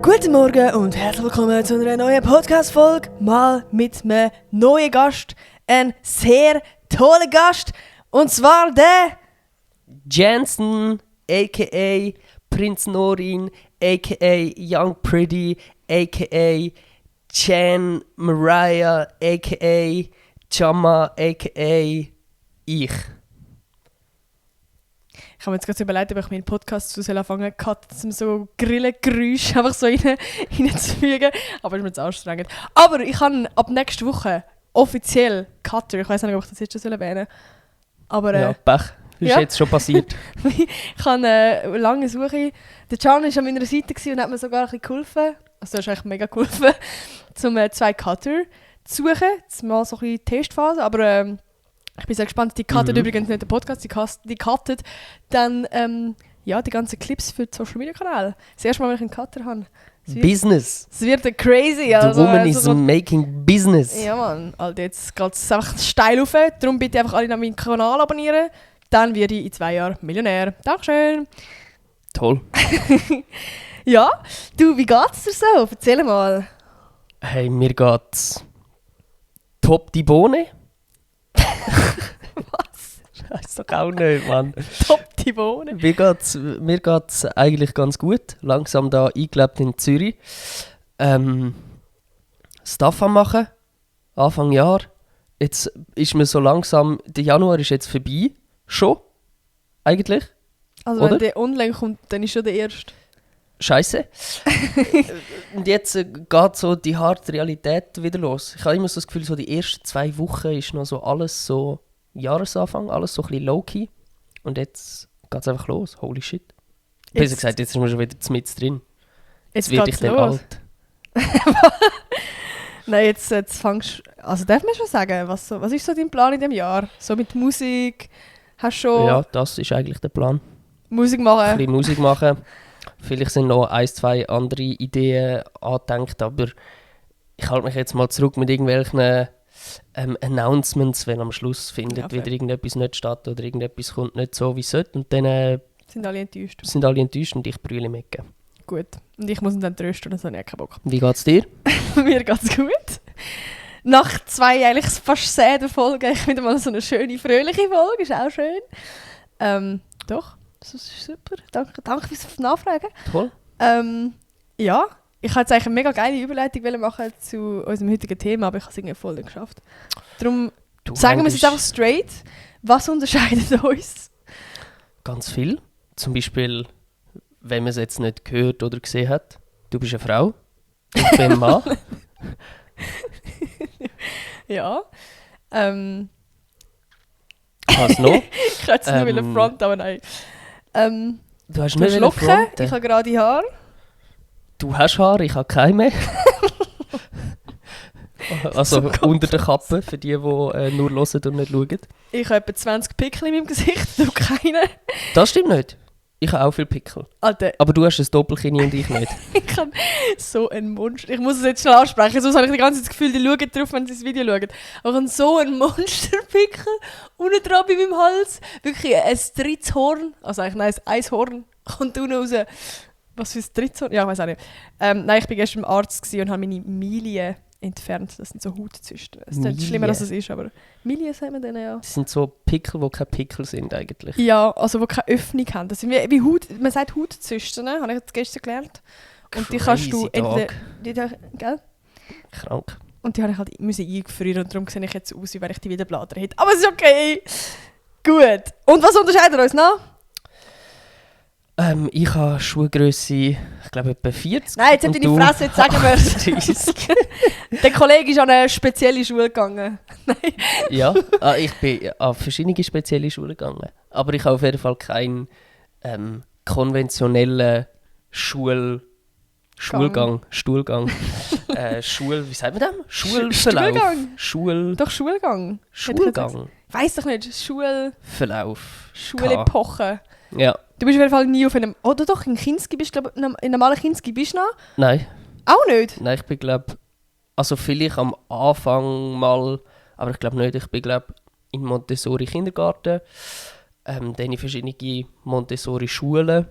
Guten Morgen und herzlich willkommen zu einer neuen Podcast-Folge. Mal mit einem neuen Gast. Ein sehr toller Gast. Und zwar der Jansen, a.k.a. Prinz Norin, a.k.a. Young Pretty, a.k.a. Jan Mariah, a.k.a. Chama, a.k.a. ich. Ich habe mir jetzt gerade überlegt, ob ich meinen Podcast zu anfangen kann, um so Grillengeräusche einfach so reinzufügen. Aber ist mir jetzt anstrengend. Aber ich habe ab nächster Woche offiziell Cutter. Ich weiß nicht, ob ich das jetzt schon erwähnen soll. Aber Ja, Pech. Das ist jetzt schon passiert. ich habe eine lange Suche. Der Can war an meiner Seite und hat mir sogar ein bisschen geholfen. Also das ist eigentlich mega geholfen, um 2 Cutter zu suchen. Jetzt mal so ein bisschen Testphase. Aber ich bin sehr gespannt. Die cuttet übrigens nicht den Podcast, die cuttet dann die ganzen Clips für den Social Media Kanal. Das erste Mal, wenn ich einen Cutter habe. Business. Es wird crazy. The woman is making business. Ja Mann, Alter, jetzt geht es einfach steil rauf. Darum bitte einfach alle nach meinen Kanal abonnieren. Dann werde ich in 2 Jahren Millionär. Dankeschön. Toll. Ja, du, wie geht's dir so? Erzähl mal. Hey, mir geht's top die Bohne. Was? Weiß doch auch nicht, Mann. Top die Bohne. Mir geht's eigentlich ganz gut. Langsam da eingelebt in Zürich. Stuff am machen. Anfang Jahr. Jetzt ist mir so langsam, der Januar ist jetzt vorbei. Schon. Eigentlich. Also oder? wenn der online kommt, dann ist schon der erste. Scheiße. Und jetzt geht so die harte Realität wieder los. Ich habe immer so das Gefühl, so die ersten 2 Wochen ist noch so alles so Jahresanfang, alles so ein bisschen low-key. Und jetzt geht es einfach los. Holy shit. Besser gesagt, jetzt sind wir schon wieder mit drin. Jetzt werde ich dann los. alt. Nein, jetzt fängst du... Also darf man schon sagen, was ist so dein Plan in diesem Jahr? So mit Musik? Hast du schon Ja, das ist eigentlich der Plan. Musik Ein machen? bisschen Musik machen. Vielleicht sind noch 1, 2 andere Ideen angedenkt, aber ich halte mich jetzt mal zurück mit irgendwelchen Announcements, wenn am Schluss findet wieder irgendetwas nicht statt oder irgendetwas kommt nicht so, wie es sollte. Und dann Sind alle enttäuscht? sind alle enttäuscht und ich brülle mecke. Gut. Und ich muss ihn dann trösten, das habe ich auch keinen Bock. Wie geht's dir? Mir geht's gut. Nach 2 eigentlich fast säden Folgen, ich wieder mal so eine schöne, fröhliche Folge, ist auch schön. Doch, das ist super. Danke fürs Nachfragen. Toll. Ja, ich wollte jetzt eigentlich eine mega geile Überleitung machen zu unserem heutigen Thema, aber ich habe es irgendwie voll nicht geschafft. Darum sagen wir es jetzt einfach straight. Was unterscheidet uns? Ganz viel. Zum Beispiel, wenn man es jetzt nicht gehört oder gesehen hat. Du bist eine Frau, ich bin ein Mann. Ja. Was noch? Ich hätte es nur front, aber nein. Du hast Du nicht hast Locken, fronten. ich habe gerade Haare. Du hast Haare, ich habe keine mehr. Also unter der Kappe, für die nur hören und nicht schauen. Ich habe etwa 20 Pickel in meinem Gesicht, du keine. Das stimmt nicht. Ich habe auch viele Pickel. Alter, Aber du hast ein Doppelkinn und ich nicht. ich habe so einen Monster. Ich muss es jetzt schnell ansprechen, sonst habe ich die ganze Zeit das Gefühl, die schauen drauf, wenn sie das Video schauen. Aber ich habe so einen Monsterpickel unten dran bei meinem Hals. Wirklich ein drittes Horn. Also eigentlich nein, ein Horn kommt unten raus. Was für ein drittes Horn? Ja, ich weiß auch nicht. Nein, ich war gestern beim Arzt und habe meine Milien entfernt. Das sind so Hautzysten. Es ist schlimmer, als es ist, aber Milien sagen wir denen, ja. Das sind so Pickel, die keine Pickel sind eigentlich. Ja, also die keine Öffnung haben. Das sind wie Haut, man sagt Hautzysten, ne? Habe ich jetzt gestern gelernt. Und die kannst du entweder... Gell? Krank. Und die habe ich halt eingefrieren und darum sehe ich jetzt aus, wie wenn ich die wieder bladern hätte. Aber es ist okay. Gut. Und was unterscheidet uns noch? Ich habe Schuhgrösse, ich glaube etwa 40. Nein, jetzt hat deine Fresse, jetzt sagen wir es. 30. Der Kollege ist an eine spezielle Schule gegangen. Nein. Ja, ich bin an verschiedene spezielle Schulen gegangen. Aber ich habe auf jeden Fall keinen konventionellen Stuhlgang. Wie sagt man das? Schulverlauf. Doch, Schulgang. Schulgang. Weiss doch nicht, Verlauf. Schulepoche. Ja. Du bist auf jeden Fall nie auf einem... Oder doch, in Kinski bist du, glaube ich, in normalen Kinski bist du noch? Nein. Auch nicht? Nein, ich bin glaube... Also vielleicht am Anfang mal, aber ich glaube nicht. Ich bin glaube in Montessori Kindergarten, dann in verschiedene Montessori Schulen.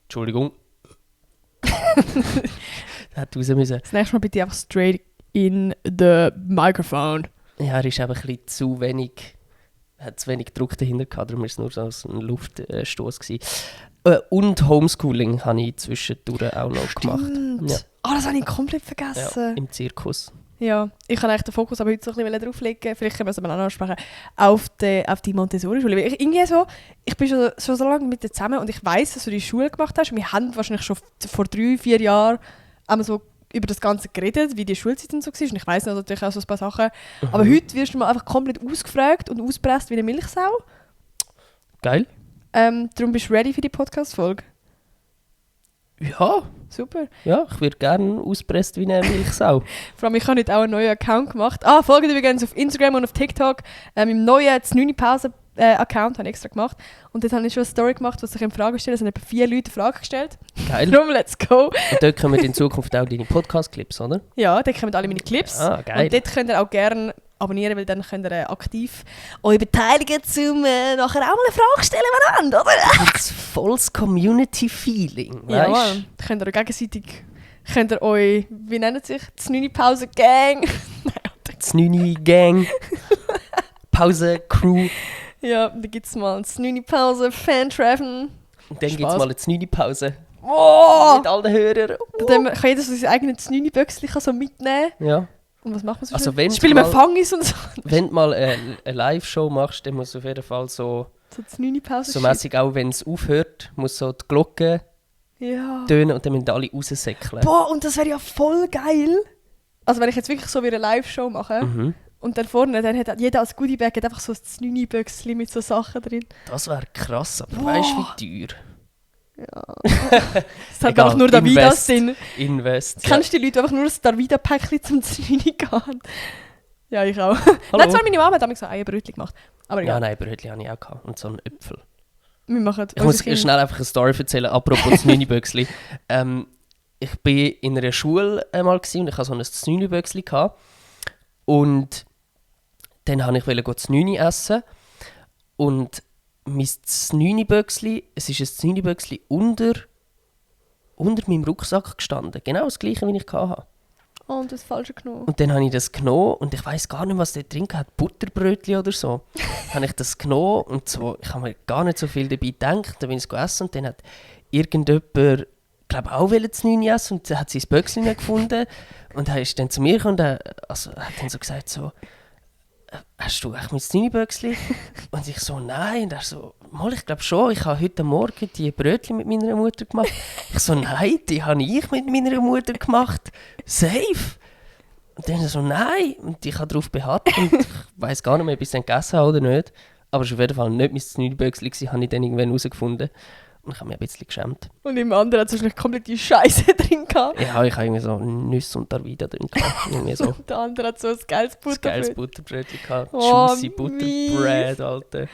Entschuldigung. Hat raus müssen. Das nächste Mal bitte einfach straight in the microphone. Ja, er ist eben ein bisschen zu wenig, hat zu wenig Druck dahinter gehabt, darum war es nur so ein Luftstoß gewesen. Und Homeschooling habe ich zwischendurch auch noch gemacht. Ja. Das habe ich komplett Ja, vergessen. im Zirkus. Ja, ich kann eigentlich den Fokus aber heute so ein bisschen drauflegen, vielleicht können wir es aber auch noch ansprechen, auf die Montessori-Schule. Weil ich bin schon so lange mit dir zusammen und ich weiss, dass du die Schule gemacht hast. Wir haben wahrscheinlich schon vor 3-4 Jahren einmal so über das Ganze geredet, wie die Schulzeit und so war. Und ich weiss natürlich auch so ein paar Sachen. Aber heute wirst du mal einfach komplett ausgefragt und ausgepresst wie eine Milchsau. Geil. Darum bist du ready für die Podcast-Folge? Ja, Super. ja, ich werde gerne ausgepresst wie eine Milchsau. Vor allem, ich habe heute auch einen neuen Account gemacht. Folgt übrigens auf Instagram und auf TikTok. Im neuen 9-Pause-Account habe ich extra gemacht. Und dort habe ich schon eine Story gemacht, was sich in Frage stellt. Es haben etwa 4 Leute Fragen gestellt. Geil. Darum, let's go. Und dort kommen in Zukunft auch deine Podcast-Clips, oder? Ja, dort kommen alle meine Clips. Geil. Und dort könnt ihr auch gerne abonnieren, weil dann könnt ihr aktiv euch beteiligen, um nachher auch mal eine Frage stellen, wenn ihr wollt, oder? Das volles Community-Feeling, Ja, weißt Mann. Könnt ihr euch gegenseitig, wie nennt sich das 9-Pause-Gang? Das Nüni-Gang, Pause-Crew. Ja, da gibt es mal das 9-Pause-Fan-Treffen. Und dann gibt es Spaß. mal eine Nüni-Pause Oh! mit allen Hörern. Dann kann jeder so sein eigenes 9-Böckchen so mitnehmen. Ja. Und was macht man so? Also schön? wenn Spielen wir mal- Fangis und so. Wenn du mal eine Live-Show machst, dann muss auf jeden Fall so Das 9-Pause so mäßig auch, wenn es aufhört, muss so die Glocke Ja. tönen und dann müssen alle raussäckeln. Boah, und das wäre ja voll geil. Also wenn ich jetzt wirklich so wie eine Live-Show mache Mhm. und dann vorne, dann hat jeder als Goodiebag einfach so das 9-Böckchen mit so Sachen drin. Das wäre krass, aber Boah. weißt du, wie teuer? Es hat Egal, einfach nur Davidas Invest. drin. Invest. Kennst du die Leute, die einfach nur das Davida-Päckchen zum 9 gehen? Ja, ich auch. Hallo? Letztes Mal meine Mama hat so Eierbrötchen gemacht. Aber Ja, egal. nein, Brötchen habe ich auch gehabt. Und so einen Äpfel. Wir machen Ich muss schnell einfach eine Story erzählen, apropos das Nüni-Böckli. Ich war in einer Schule einmal und ich hatte so ein Nüni-Böckli gehabt. Und dann wollte ich das Nüni essen. Und mein Znüni-Böckli, es ist ein Znüni-Böckli unter meinem Rucksack gestanden. Genau das gleiche, wie ich hatte. Oh, und das Falsche genommen. Und dann habe ich das genommen und ich weiss gar nicht, was dort drin hat. Butterbrötchen oder so. Habe ich das genommen und so, ich habe mir gar nicht so viel dabei gedacht. Dann bin ich es essen und dann hat irgendjemand, glaube auch das Nüni essen und dann hat sie das Böckli nicht gefunden. Und er ist dann zu mir gekommen und hat dann so gesagt so, hast du echt mein Nüni-Böckli? Und ich so, nein. Und er so, mal, ich glaube schon, ich habe heute Morgen die Brötchen mit meiner Mutter gemacht. Ich so, nein, die habe ich mit meiner Mutter gemacht. Safe. Und dann so, nein. Und ich habe darauf beharrt und ich weiss gar nicht mehr, ob ich es dann gegessen habe oder nicht. Aber es war auf jeden Fall nicht mein Nüni-Böckli, habe ich dann irgendwann herausgefunden. Und ich habe mich ein bisschen geschämt. Und im anderen hat es wahrscheinlich komplett die Scheiße drin gehabt. Ja, ich habe irgendwie so Nüsse und Darvida drin gehabt. Irgendwie so. Und der andere hat so ein geiles Ein geiles Butterbrot. Butterbrötchen gehabt. Oh, Juicy Butterbread, Alter.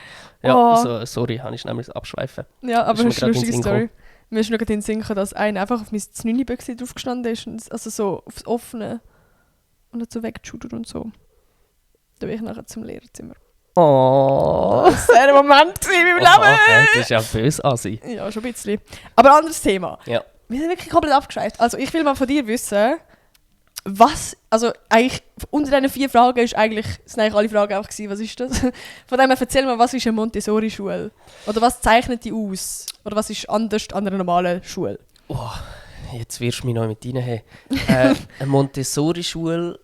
Ja, Oh. so, sorry, habe ich schnell abschweifen. Ja, aber Das das ist ist mir eine gerade in lustige den Sinn Story. Mir ist noch gerade in den Sinn gekommen, dass einer einfach auf mein Znüni-Böckchen draufgestanden ist. Also so aufs Offene. Und hat so weggeschudert und so. Da bin ich nachher zum Lehrerzimmer. Oh. Das war ein Moment in meinem Leben. Okay, das ist ja böse Asi. Ja, schon ein bisschen. Aber anderes Thema. Ja. Wir sind wirklich komplett abgeschweift. Also ich will mal von dir wissen, was, also eigentlich unter diesen 4 Fragen sind eigentlich alle Fragen auch gewesen. Was ist das? Von dem her erzähl mal, was ist eine Montessori-Schule? Oder was zeichnet die aus? Oder was ist anders an einer normalen Schule? Oh, jetzt wirst du mich noch mit rein. Eine Montessori-Schule,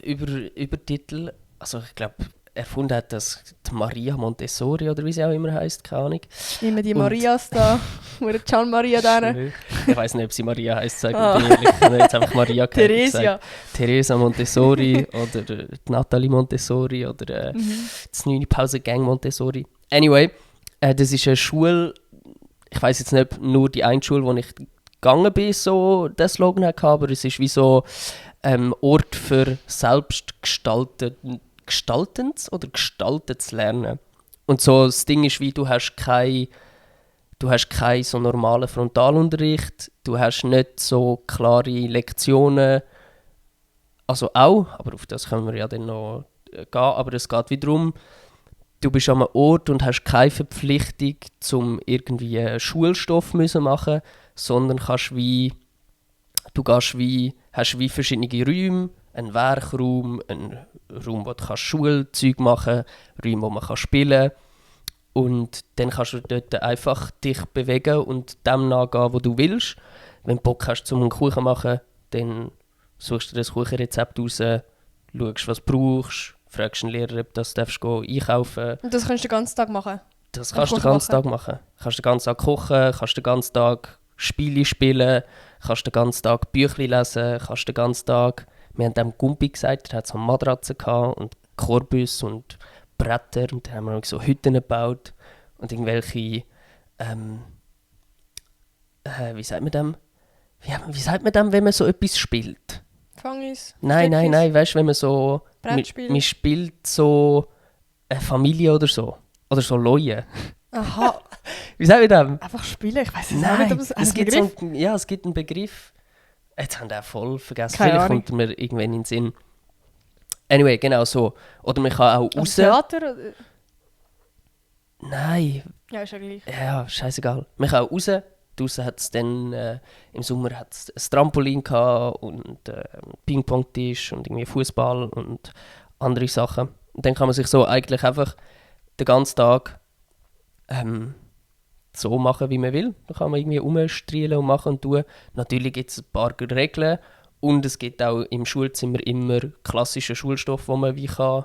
Übertitel, also ich glaube, erfunden hat das die Maria Montessori oder wie sie auch immer heisst, keine Ahnung. Immer die Und- Marias da, oder Gian Maria da. Ich weiß nicht, ob sie Maria heisst, sage ich dir ehrlich. Ich habe jetzt einfach Maria gehört und Theresia. gesagt, Teresa Montessori oder die Nathalie Montessori oder das 9-Pause-Gang Montessori. Anyway, das ist eine Schule, ich weiß jetzt nicht, ob nur die eine Schule, wo ich gegangen bin, so den Slogan hatte, aber es ist wie so Ort für gestaltendes oder gestaltetes Lernen. Und so das Ding ist wie, du hast keinen so normalen Frontalunterricht, du hast nicht so klare Lektionen, also auch, aber auf das können wir ja dann noch gehen, aber es geht wie darum, du bist an einem Ort und hast keine Verpflichtung, zum irgendwie Schulstoff müssen machen, sondern kannst wie du hast wie verschiedene Räume, einen Werkraum, einen Raum, wo du Schulzeug machen kannst, Räume, wo man spielen kann. Und dann kannst du dort einfach dich bewegen und dem nachgehen, was du willst. Wenn du Bock hast, einen Kuchen zu machen, dann suchst du das Kuchenrezept raus, schaust, was du brauchst, fragst einen Lehrer, ob du das einkaufen darfst. Und das kannst du den ganzen Tag machen? Das kannst du den ganzen Tag machen. Du kannst den ganzen Tag kochen, kannst den ganzen Tag Spiele spielen, kannst den ganzen Tag Bücher lesen, kannst den ganzen Tag... Wir haben dem Gumpi gesagt, er hatte so Matratzen und Korbus und Bretter und dann haben wir so Hütten gebaut und irgendwelche... wie sagt man dem? Wie sagt man dem, wenn man so etwas spielt? Fangis? Nein, weißt du, wenn man so... Brettspiel? Man spielt so eine Familie oder so. Oder so Leute. Aha. Wie sagt man dem? Einfach spielen, ich weiß es Nein, auch nicht. es gibt es gibt einen Begriff. Jetzt haben wir den voll vergessen. Keine Vielleicht Ahnung. kommt mir irgendwann in den Sinn. Anyway, genau so. Oder man kann auch raus... Theater? Oder? Nein, Ja, ist ja gleich. ja, scheißegal. Man kann auch raus. Draussen hat es dann... im Sommer hat's ein Trampolin gehabt und einen Ping-Pong-Tisch und irgendwie Fußball und andere Sachen. Und dann kann man sich so eigentlich einfach den ganzen Tag so machen, wie man will. Da kann man irgendwie rumstrielen und machen und tun. Natürlich gibt es ein paar Regeln und es gibt auch im Schulzimmer immer klassischen Schulstoff, den man wie kann,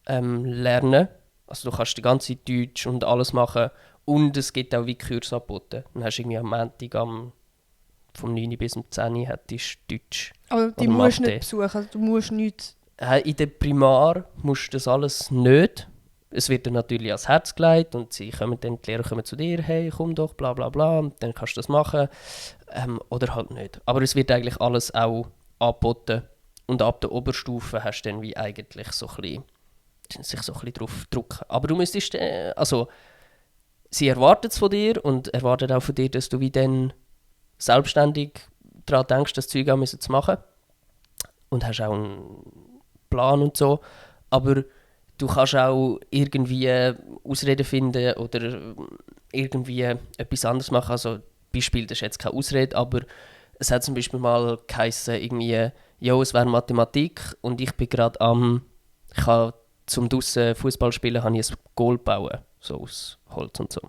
lernen kann. Also du kannst die ganze Zeit Deutsch und alles machen und es gibt auch wie Kurse angeboten. Dann hast du irgendwie am Montag vom 9 bis um 10 hättest du Deutsch. Aber die Oder musst du Mathe. nicht besuchen, also du musst nichts... In der Primar musst du das alles nicht. Es wird dir natürlich ans Herz gelegt und die Lehrer kommen zu dir, hey, komm doch, bla bla bla, und dann kannst du das machen. Oder halt nicht. Aber es wird eigentlich alles auch angeboten. Und ab der Oberstufe hast du dann wie eigentlich so ein bisschen, sich so ein bisschen drauf drücken. Aber du müsstest, also, sie erwartet es von dir und erwartet auch von dir, dass du wie dann selbstständig daran denkst, das Zeug auch zu machen. Und hast auch einen Plan und so. Aber du kannst auch irgendwie Ausreden finden oder irgendwie etwas anderes machen. Also Beispiel, das ist jetzt keine Ausrede, aber es hat zum Beispiel mal geheißen, irgendwie, jo, es wäre Mathematik und ich bin gerade ich habe zum draussen Fußball spielen, habe ich ein Goal bauen, so aus Holz und so.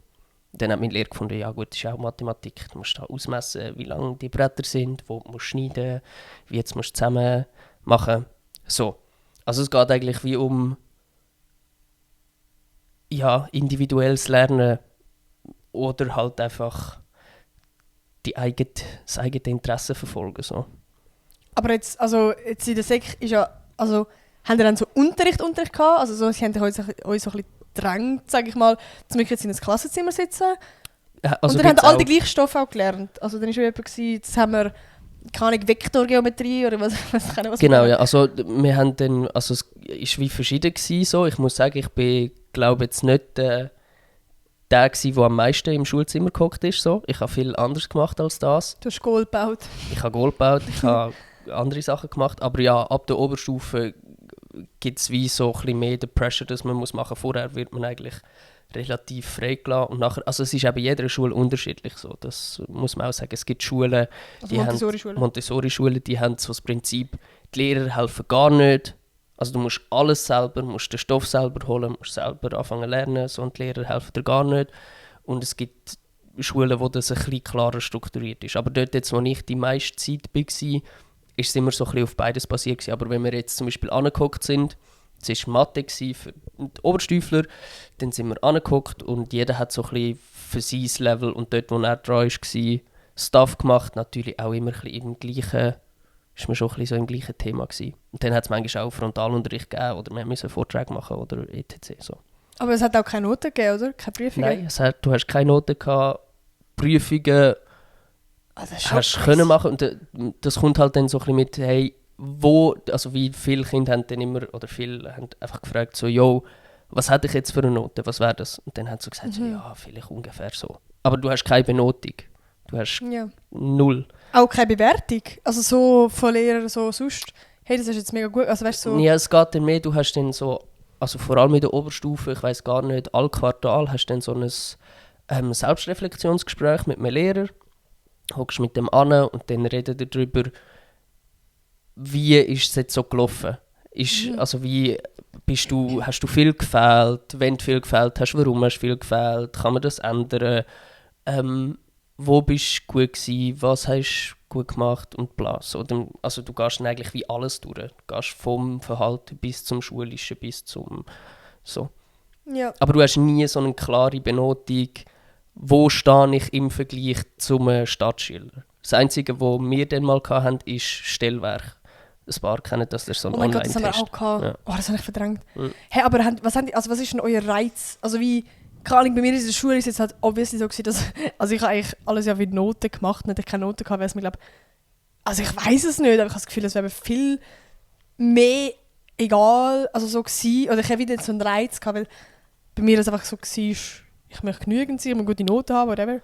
Dann hat mein Lehrer gefunden, ja gut, das ist auch Mathematik. Du musst da ausmessen, wie lang die Bretter sind, wo du schneiden musst, wie jetzt musst du zusammen machen. So. Also es geht eigentlich wie um individuelles Lernen oder halt einfach das eigene Interesse verfolgen. So. Aber jetzt in der Sek ist ja... Also, haben ihr dann so Unterricht gehabt? Also so, sie haben euch so ein bisschen gedrängt, sage ich mal, zum jetzt in ein Klassenzimmer sitzen. Also und dann haben gibt's alle auch- den gleichen Stoff auch gelernt. Also dann war jemand, jetzt haben wir, keine Ahnung, Vektorgeometrie oder was Genau, wir- ja. Also wir haben dann, also es war wie verschieden gewesen, so. Ich muss sagen, ich bin, glaube jetzt nicht der gewesen, der am meisten im Schulzimmer gehockt ist. So. Ich habe viel anderes gemacht als das. Du hast Goal gebaut. Ich habe Goal gebaut, ich habe andere Sachen gemacht. Aber ja, ab der Oberstufe gibt es wie so ein bisschen mehr den Pressure, dass man muss machen. Vorher wird man eigentlich relativ frei gelassen. Und nachher, also es ist eben jeder Schule unterschiedlich. So. Das muss man auch sagen. Es gibt Schulen, Also die Montessori-Schule. Montessori-Schulen, die haben so das Prinzip, die Lehrer helfen gar nicht. Also du musst alles selber, musst den Stoff selber holen, musst selber anfangen zu lernen, so, und die Lehrer helfen dir gar nicht. Und es gibt Schulen, wo das ein bisschen klarer strukturiert ist. Aber dort, jetzt, wo ich die meiste Zeit war, ist es immer so ein bisschen auf beides basiert gewesen. Aber wenn wir jetzt zum Beispiel angeguckt sind, es war Mathe für die Oberstufler, dann sind wir angeguckt und jeder hat so ein bisschen für sein Level und dort, wo er dran war, Stuff gemacht, natürlich auch immer ein bisschen im gleichen, ist man schon ein bisschen so im gleichen Thema gewesen. Und dann hat es manchmal auch Frontalunterricht gegeben oder wir mussten Vorträge machen oder etc. So. Aber es hat auch keine Noten gegeben, oder? Keine Prüfungen? Nein, du hast keine Noten gehabt, Prüfungen Also das ist schon hast krass. können machen und das kommt halt dann so ein bisschen mit, hey, also wie viele Kinder haben dann immer, oder viele haben einfach gefragt, so, yo, was hätte ich jetzt für eine Note, was wäre das? Und dann haben sie gesagt, so, ja, vielleicht ungefähr so. Aber du hast keine Benotung, du hast Ja. 0. Auch keine Bewertung? Also so von Lehrern so sonst? Hey, das ist jetzt mega gut. Also weißt du, so... Ja, es geht dann mehr, du hast dann so, also vor allem in der Oberstufe, ich weiß gar nicht, all Quartal hast du dann so ein Selbstreflexionsgespräch mit einem Lehrer. hockst mit dem an und dann redet ihr darüber, wie ist es jetzt so gelaufen? Also wie hast du viel gefehlt? Wenn du viel gefehlt hast, warum hast du viel gefehlt? Kann man das ändern? Wo bist du gut gewesen? Was hast du gut gemacht? Und bla. So, also du gehst dann eigentlich wie alles durch. Du gehst vom Verhalten bis zum Schulischen, bis zum... So. Ja. Aber du hast nie so eine klare Benotung, wo stehe ich im Vergleich zum Stadtschüler. Das Einzige, was wir dann mal hatten, ist Stellwerk. Ein paar kennen das, das ist so ein Oh mein Gott, das Online-Test. haben wir auch gehabt. Ja. Oh, das habe ich verdrängt. Mhm. Hey, aber was ist denn euer Reiz? Also wie, keine Ahnung, bei mir in der Schule ist es jetzt halt obviously so gewesen, dass, also ich habe eigentlich alles ja mit Noten gemacht, nicht keine Noten gehabt, weil es mir glaube, also ich weiß es nicht, aber ich habe das Gefühl, es wäre mir viel mehr egal, also so gewesen, oder ich habe wieder so einen Reiz gehabt, weil bei mir das einfach so war, ich möchte genügend sein, ich möchte gute Noten haben, whatever.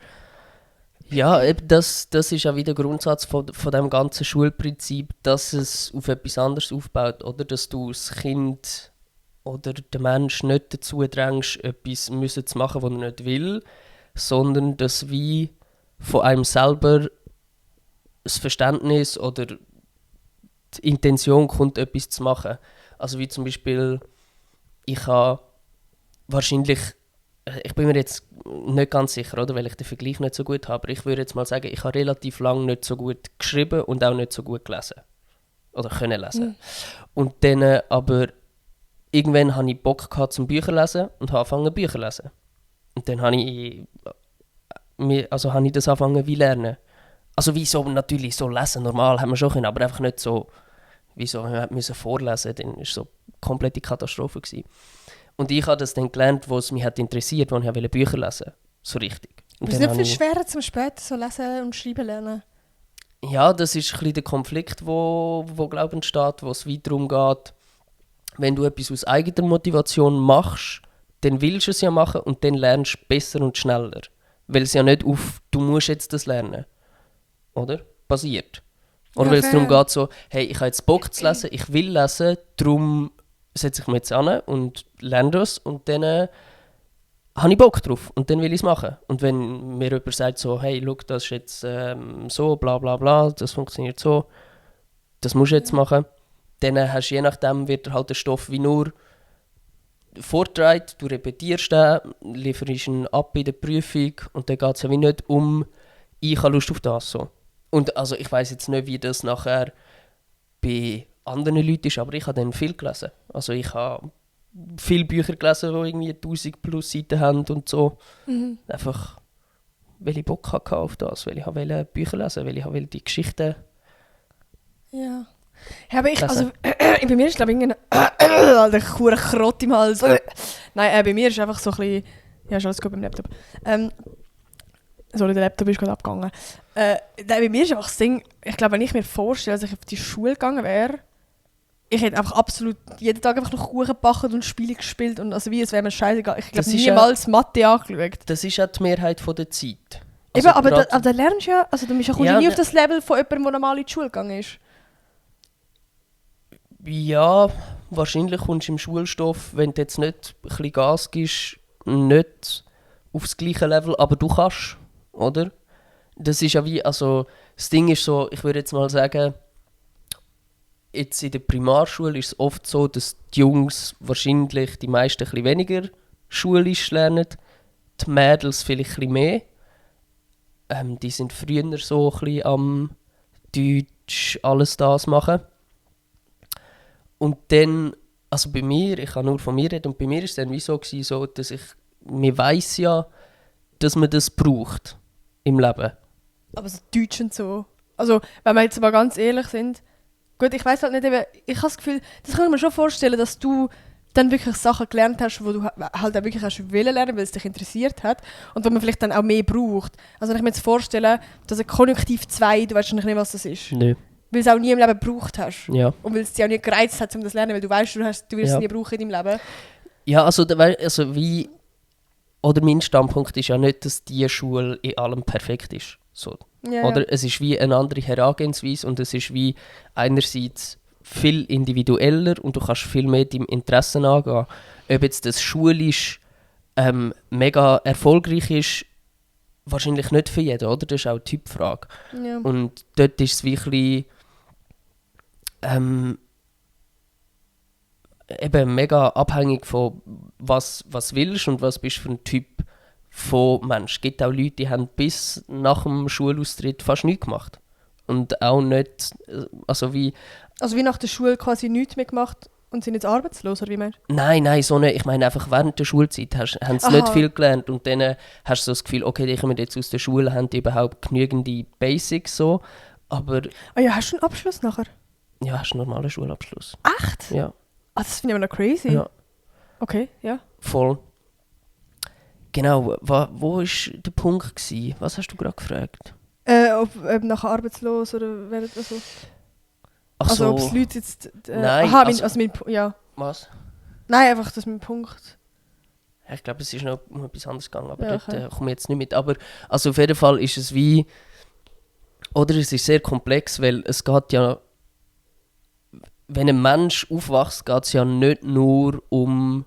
Ja, eben das ist auch wieder der Grundsatz von dem ganzen Schulprinzip, dass es auf etwas anderes aufbaut, oder? Dass du das Kind oder den Menschen nicht dazu drängst, etwas zu machen, was er nicht will, sondern dass wie von einem selber das Verständnis oder die Intention kommt, etwas zu machen. Also wie zum Beispiel, ich habe wahrscheinlich, ich bin mir jetzt nicht ganz sicher, oder, weil ich den Vergleich nicht so gut habe, aber ich würde jetzt mal sagen, ich habe relativ lange nicht so gut geschrieben und auch nicht so gut gelesen. Oder können lesen. Mhm. Und dann aber irgendwann hatte ich Bock gehabt zum Bücher lesen und habe angefangen Bücher zu lesen. Und dann habe ich das angefangen wie lernen. Also wie so natürlich so lesen, normal haben wir schon können, aber einfach nicht so, wie so, wir müssen vorlesen, dann war es so eine komplette Katastrophe gewesen. Und ich habe das dann gelernt, was mich hat interessiert, als ich Bücher lesen wollte. So richtig. Und Es ist dann nicht viel habe schwerer zum später so lesen und schreiben lernen. ja, das ist ein bisschen der Konflikt, wo glaube ich, entsteht, wo es weiter darum geht, wenn du etwas aus eigener Motivation machst, dann willst du es ja machen und dann lernst du besser und schneller. Weil es ja nicht auf, du musst jetzt das lernen, oder? Basiert. Oder Ja, weil es fair. darum geht, so, hey, ich habe jetzt Bock zu lesen, ich will lesen, darum setze ich mich jetzt an und lerne das und dann habe ich Bock drauf und dann will ich es machen. Und wenn mir jemand sagt so, hey, schau, das ist jetzt so, bla bla bla, das funktioniert so, das musst du jetzt machen, dann hast du je nachdem, wird halt der Stoff wie nur vorgetragen, du repetierst den, lieferst ihn ab in der Prüfung und dann geht es ja wie nicht um, ich habe Lust auf das. So. Und also ich weiss jetzt nicht, wie das nachher bei anderen Leuten ist, aber ich habe dann viel gelesen. Also ich habe viele Bücher gelesen, die irgendwie 1000 plus Seiten haben und so. Mhm. Einfach, weil ich Bock hatte auf das, weil ich wollte Bücher lesen, weil ich wollte die Geschichten Ja. Ja, aber lesen. bei mir ist glaube ich irgendein Kuchen Krott im Hals. Nein, bei mir ist einfach so ein bisschen, ja, ist alles gut beim Laptop. Sorry, der Laptop ist gerade abgegangen. Nein, bei mir ist einfach das Ding, ich glaube, wenn ich mir vorstelle, dass ich auf die Schule gegangen wäre, ich hätte einfach absolut jeden Tag einfach noch Kuchen gebacken und Spiele gespielt und also wie, es wäre mir scheißegal. Ich glaube, Das ist niemals Mathe angeschaut. Das ist auch die Mehrheit von der Zeit. Eben, aber grad- da lernst du ja, also du kommst Ja, ja nie auf das Level von jemandem, der normal in die Schule gegangen ist. Ja, wahrscheinlich kommst du im Schulstoff, wenn du jetzt nicht ein bisschen Gas gibst, nicht aufs gleiche Level, aber du kannst, oder? Das ist ja wie, also das Ding ist so, ich würde jetzt mal sagen, jetzt in der Primarschule ist es oft so, dass die Jungs wahrscheinlich die meisten ein bisschen weniger schulisch lernen, die Mädels vielleicht ein bisschen mehr. Die sind früher so ein bisschen am Deutsch alles das machen. Und dann, also bei mir, ich kann nur von mir reden, und bei mir war es dann wie so, dass mir weiss ja, dass man das braucht im Leben. Aber so Deutsch und so. Also, wenn wir jetzt mal ganz ehrlich sind, gut, ich weiß halt nicht, eben, ich habe das Gefühl, das kann ich mir schon vorstellen, dass du dann wirklich Sachen gelernt hast, wo du halt auch wirklich hast wollen lernen, weil es dich interessiert hat und wo man vielleicht dann auch mehr braucht. Also wenn ich mir jetzt vorstelle, dass ein Konjunktiv 2, du weißt schon nicht, was das ist. Nö. Weil du es auch nie im Leben gebraucht hast. Ja. Und weil es dich auch nie gereizt hat, um das zu lernen, weil du weißt, du wirst Ja. es nie brauchen in deinem Leben. Ja, also wie, oder mein Standpunkt ist ja nicht, dass diese Schule in allem perfekt ist. So. Ja, Oder es ist wie eine andere Herangehensweise und es ist wie einerseits viel individueller und du kannst viel mehr deinem Interessen angehen. Ob jetzt das schulisch mega erfolgreich ist, wahrscheinlich nicht für jeden, oder? Das ist auch eine Typfrage. Ja. Und dort ist es wirklich eben mega abhängig von was willst und was bist du für ein Typ von Mensch. Es gibt auch Leute, die haben bis nach dem Schulaustritt fast nichts gemacht. Und auch nicht, also wie nach der Schule quasi nichts mehr gemacht und sind jetzt arbeitslos, oder wie meinst du? Nein, so nicht. Ich meine einfach während der Schulzeit haben sie nicht viel gelernt und dann hast du so das Gefühl, okay, die kommen jetzt aus der Schule, haben die überhaupt genügende Basics so, aber Ah ja, hast du einen Abschluss nachher? ja, hast einen normalen Schulabschluss. Echt? Ja. Ah, das finde ich aber noch crazy. Ja. Okay, ja. Voll. Genau, wo war der Punkt gewesen? Was hast du gerade gefragt? Ob nachher arbeitslos oder werden also. Ach Also so. ob es Leute jetzt... Nein, aha, ja. Was? Nein, einfach das ist mein Punkt. Ich glaube, es ist noch um etwas anderes gegangen, aber Ja, dort okay. komme ich jetzt nicht mit. Aber also auf jeden Fall ist es wie... Oder es ist sehr komplex, weil es geht ja... Wenn ein Mensch aufwächst, geht es ja nicht nur um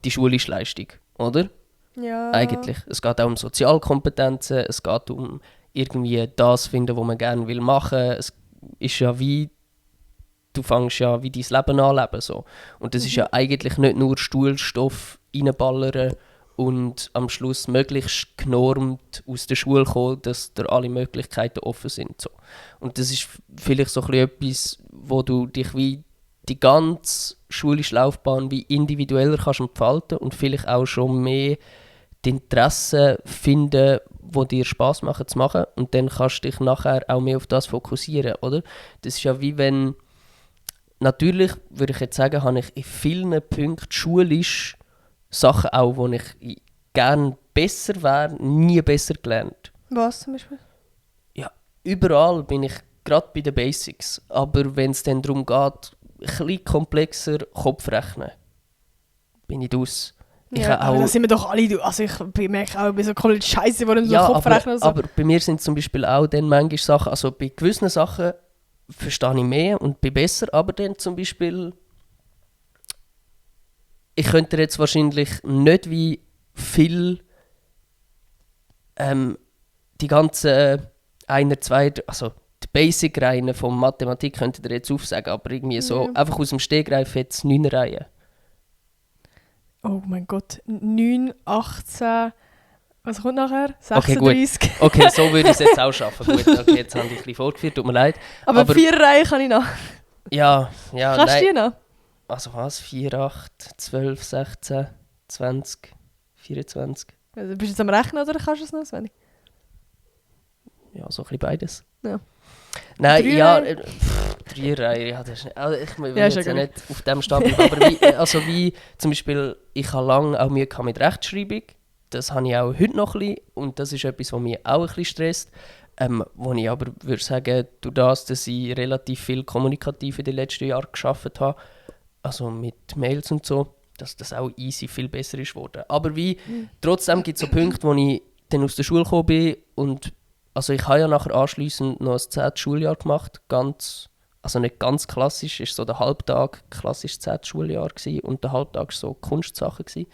die schulische Leistung, oder? Ja. Eigentlich. Es geht auch um Sozialkompetenzen, es geht um irgendwie das finden, was man gerne will machen. Es ist ja wie... Du fängst ja wie dein Leben anleben. So. Und das ist ja eigentlich nicht nur Schulstoff reinballern und am Schluss möglichst genormt aus der Schule kommen, dass dir alle Möglichkeiten offen sind. So. Und das ist vielleicht so ein bisschen etwas, wo du dich wie die ganze schulische Laufbahn wie individueller kannst entfalten und vielleicht auch schon mehr die Interessen finden, die dir Spass machen zu machen. Und dann kannst du dich nachher auch mehr auf das fokussieren, oder? Das ist ja wie wenn... Natürlich würde ich jetzt sagen, habe ich in vielen Punkten schulisch Sachen auch, wo ich gerne besser wäre, nie besser gelernt. Was zum Beispiel? Ja, überall bin ich gerade bei den Basics. Aber wenn es dann darum geht, ein bisschen komplexer Kopfrechnen, bin ich aus. Ja, aber da sind wir doch alle... Also ich merke auch, ich bin so komplett scheiße, wo so ja, Kopf rechnen und so. aber bei mir sind zum Beispiel auch dann manchmal Sachen, also bei gewissen Sachen verstehe ich mehr und bin besser, aber dann zum Beispiel, ich könnte jetzt wahrscheinlich nicht wie viel die ganzen also die Basic-Reihen von Mathematik könnte ich dir jetzt aufsagen, aber irgendwie so einfach aus dem Stegreif jetzt 9 Reihen. Oh mein Gott, 9, 18... Was kommt nachher? Okay, gut. 36. Okay, so würde ich es jetzt auch schaffen. Gut, okay, jetzt habe ich ein bisschen vorgeführt, tut mir leid. Aber 4 Reihen kann ich noch. Ja, Kannst du die noch? Also was? 4, 8, 12, 16, 20, 24. Also, bist du jetzt am Rechnen oder kannst du es noch, Svenny? Ja, so ein bisschen beides. Ja. Nein, 3 ja, Reihen? 3 Reihen, ja, das ist nicht... Also ich will Ja, ist jetzt ja ja nicht auf dem Stab bleiben, aber wie zum Beispiel, ich habe lange auch Mühe gehabt mit Rechtschreibung. Das habe ich auch heute noch ein bisschen und das ist etwas, was mich auch ein bisschen stresst. Wo ich aber würde sagen, durch das, dass ich relativ viel kommunikativ in den letzten Jahren gearbeitet habe, also mit Mails und so, dass das auch easy viel besser ist geworden. Aber trotzdem gibt es so Punkte, wo ich dann aus der Schule gekommen bin und also ich habe ja nachher anschliessend noch ein 10. Schuljahr gemacht, also nicht ganz klassisch, ist so der Halbtag klassisch 10. Schuljahr gewesen, und der Halbtag war so Kunstsachen gewesen.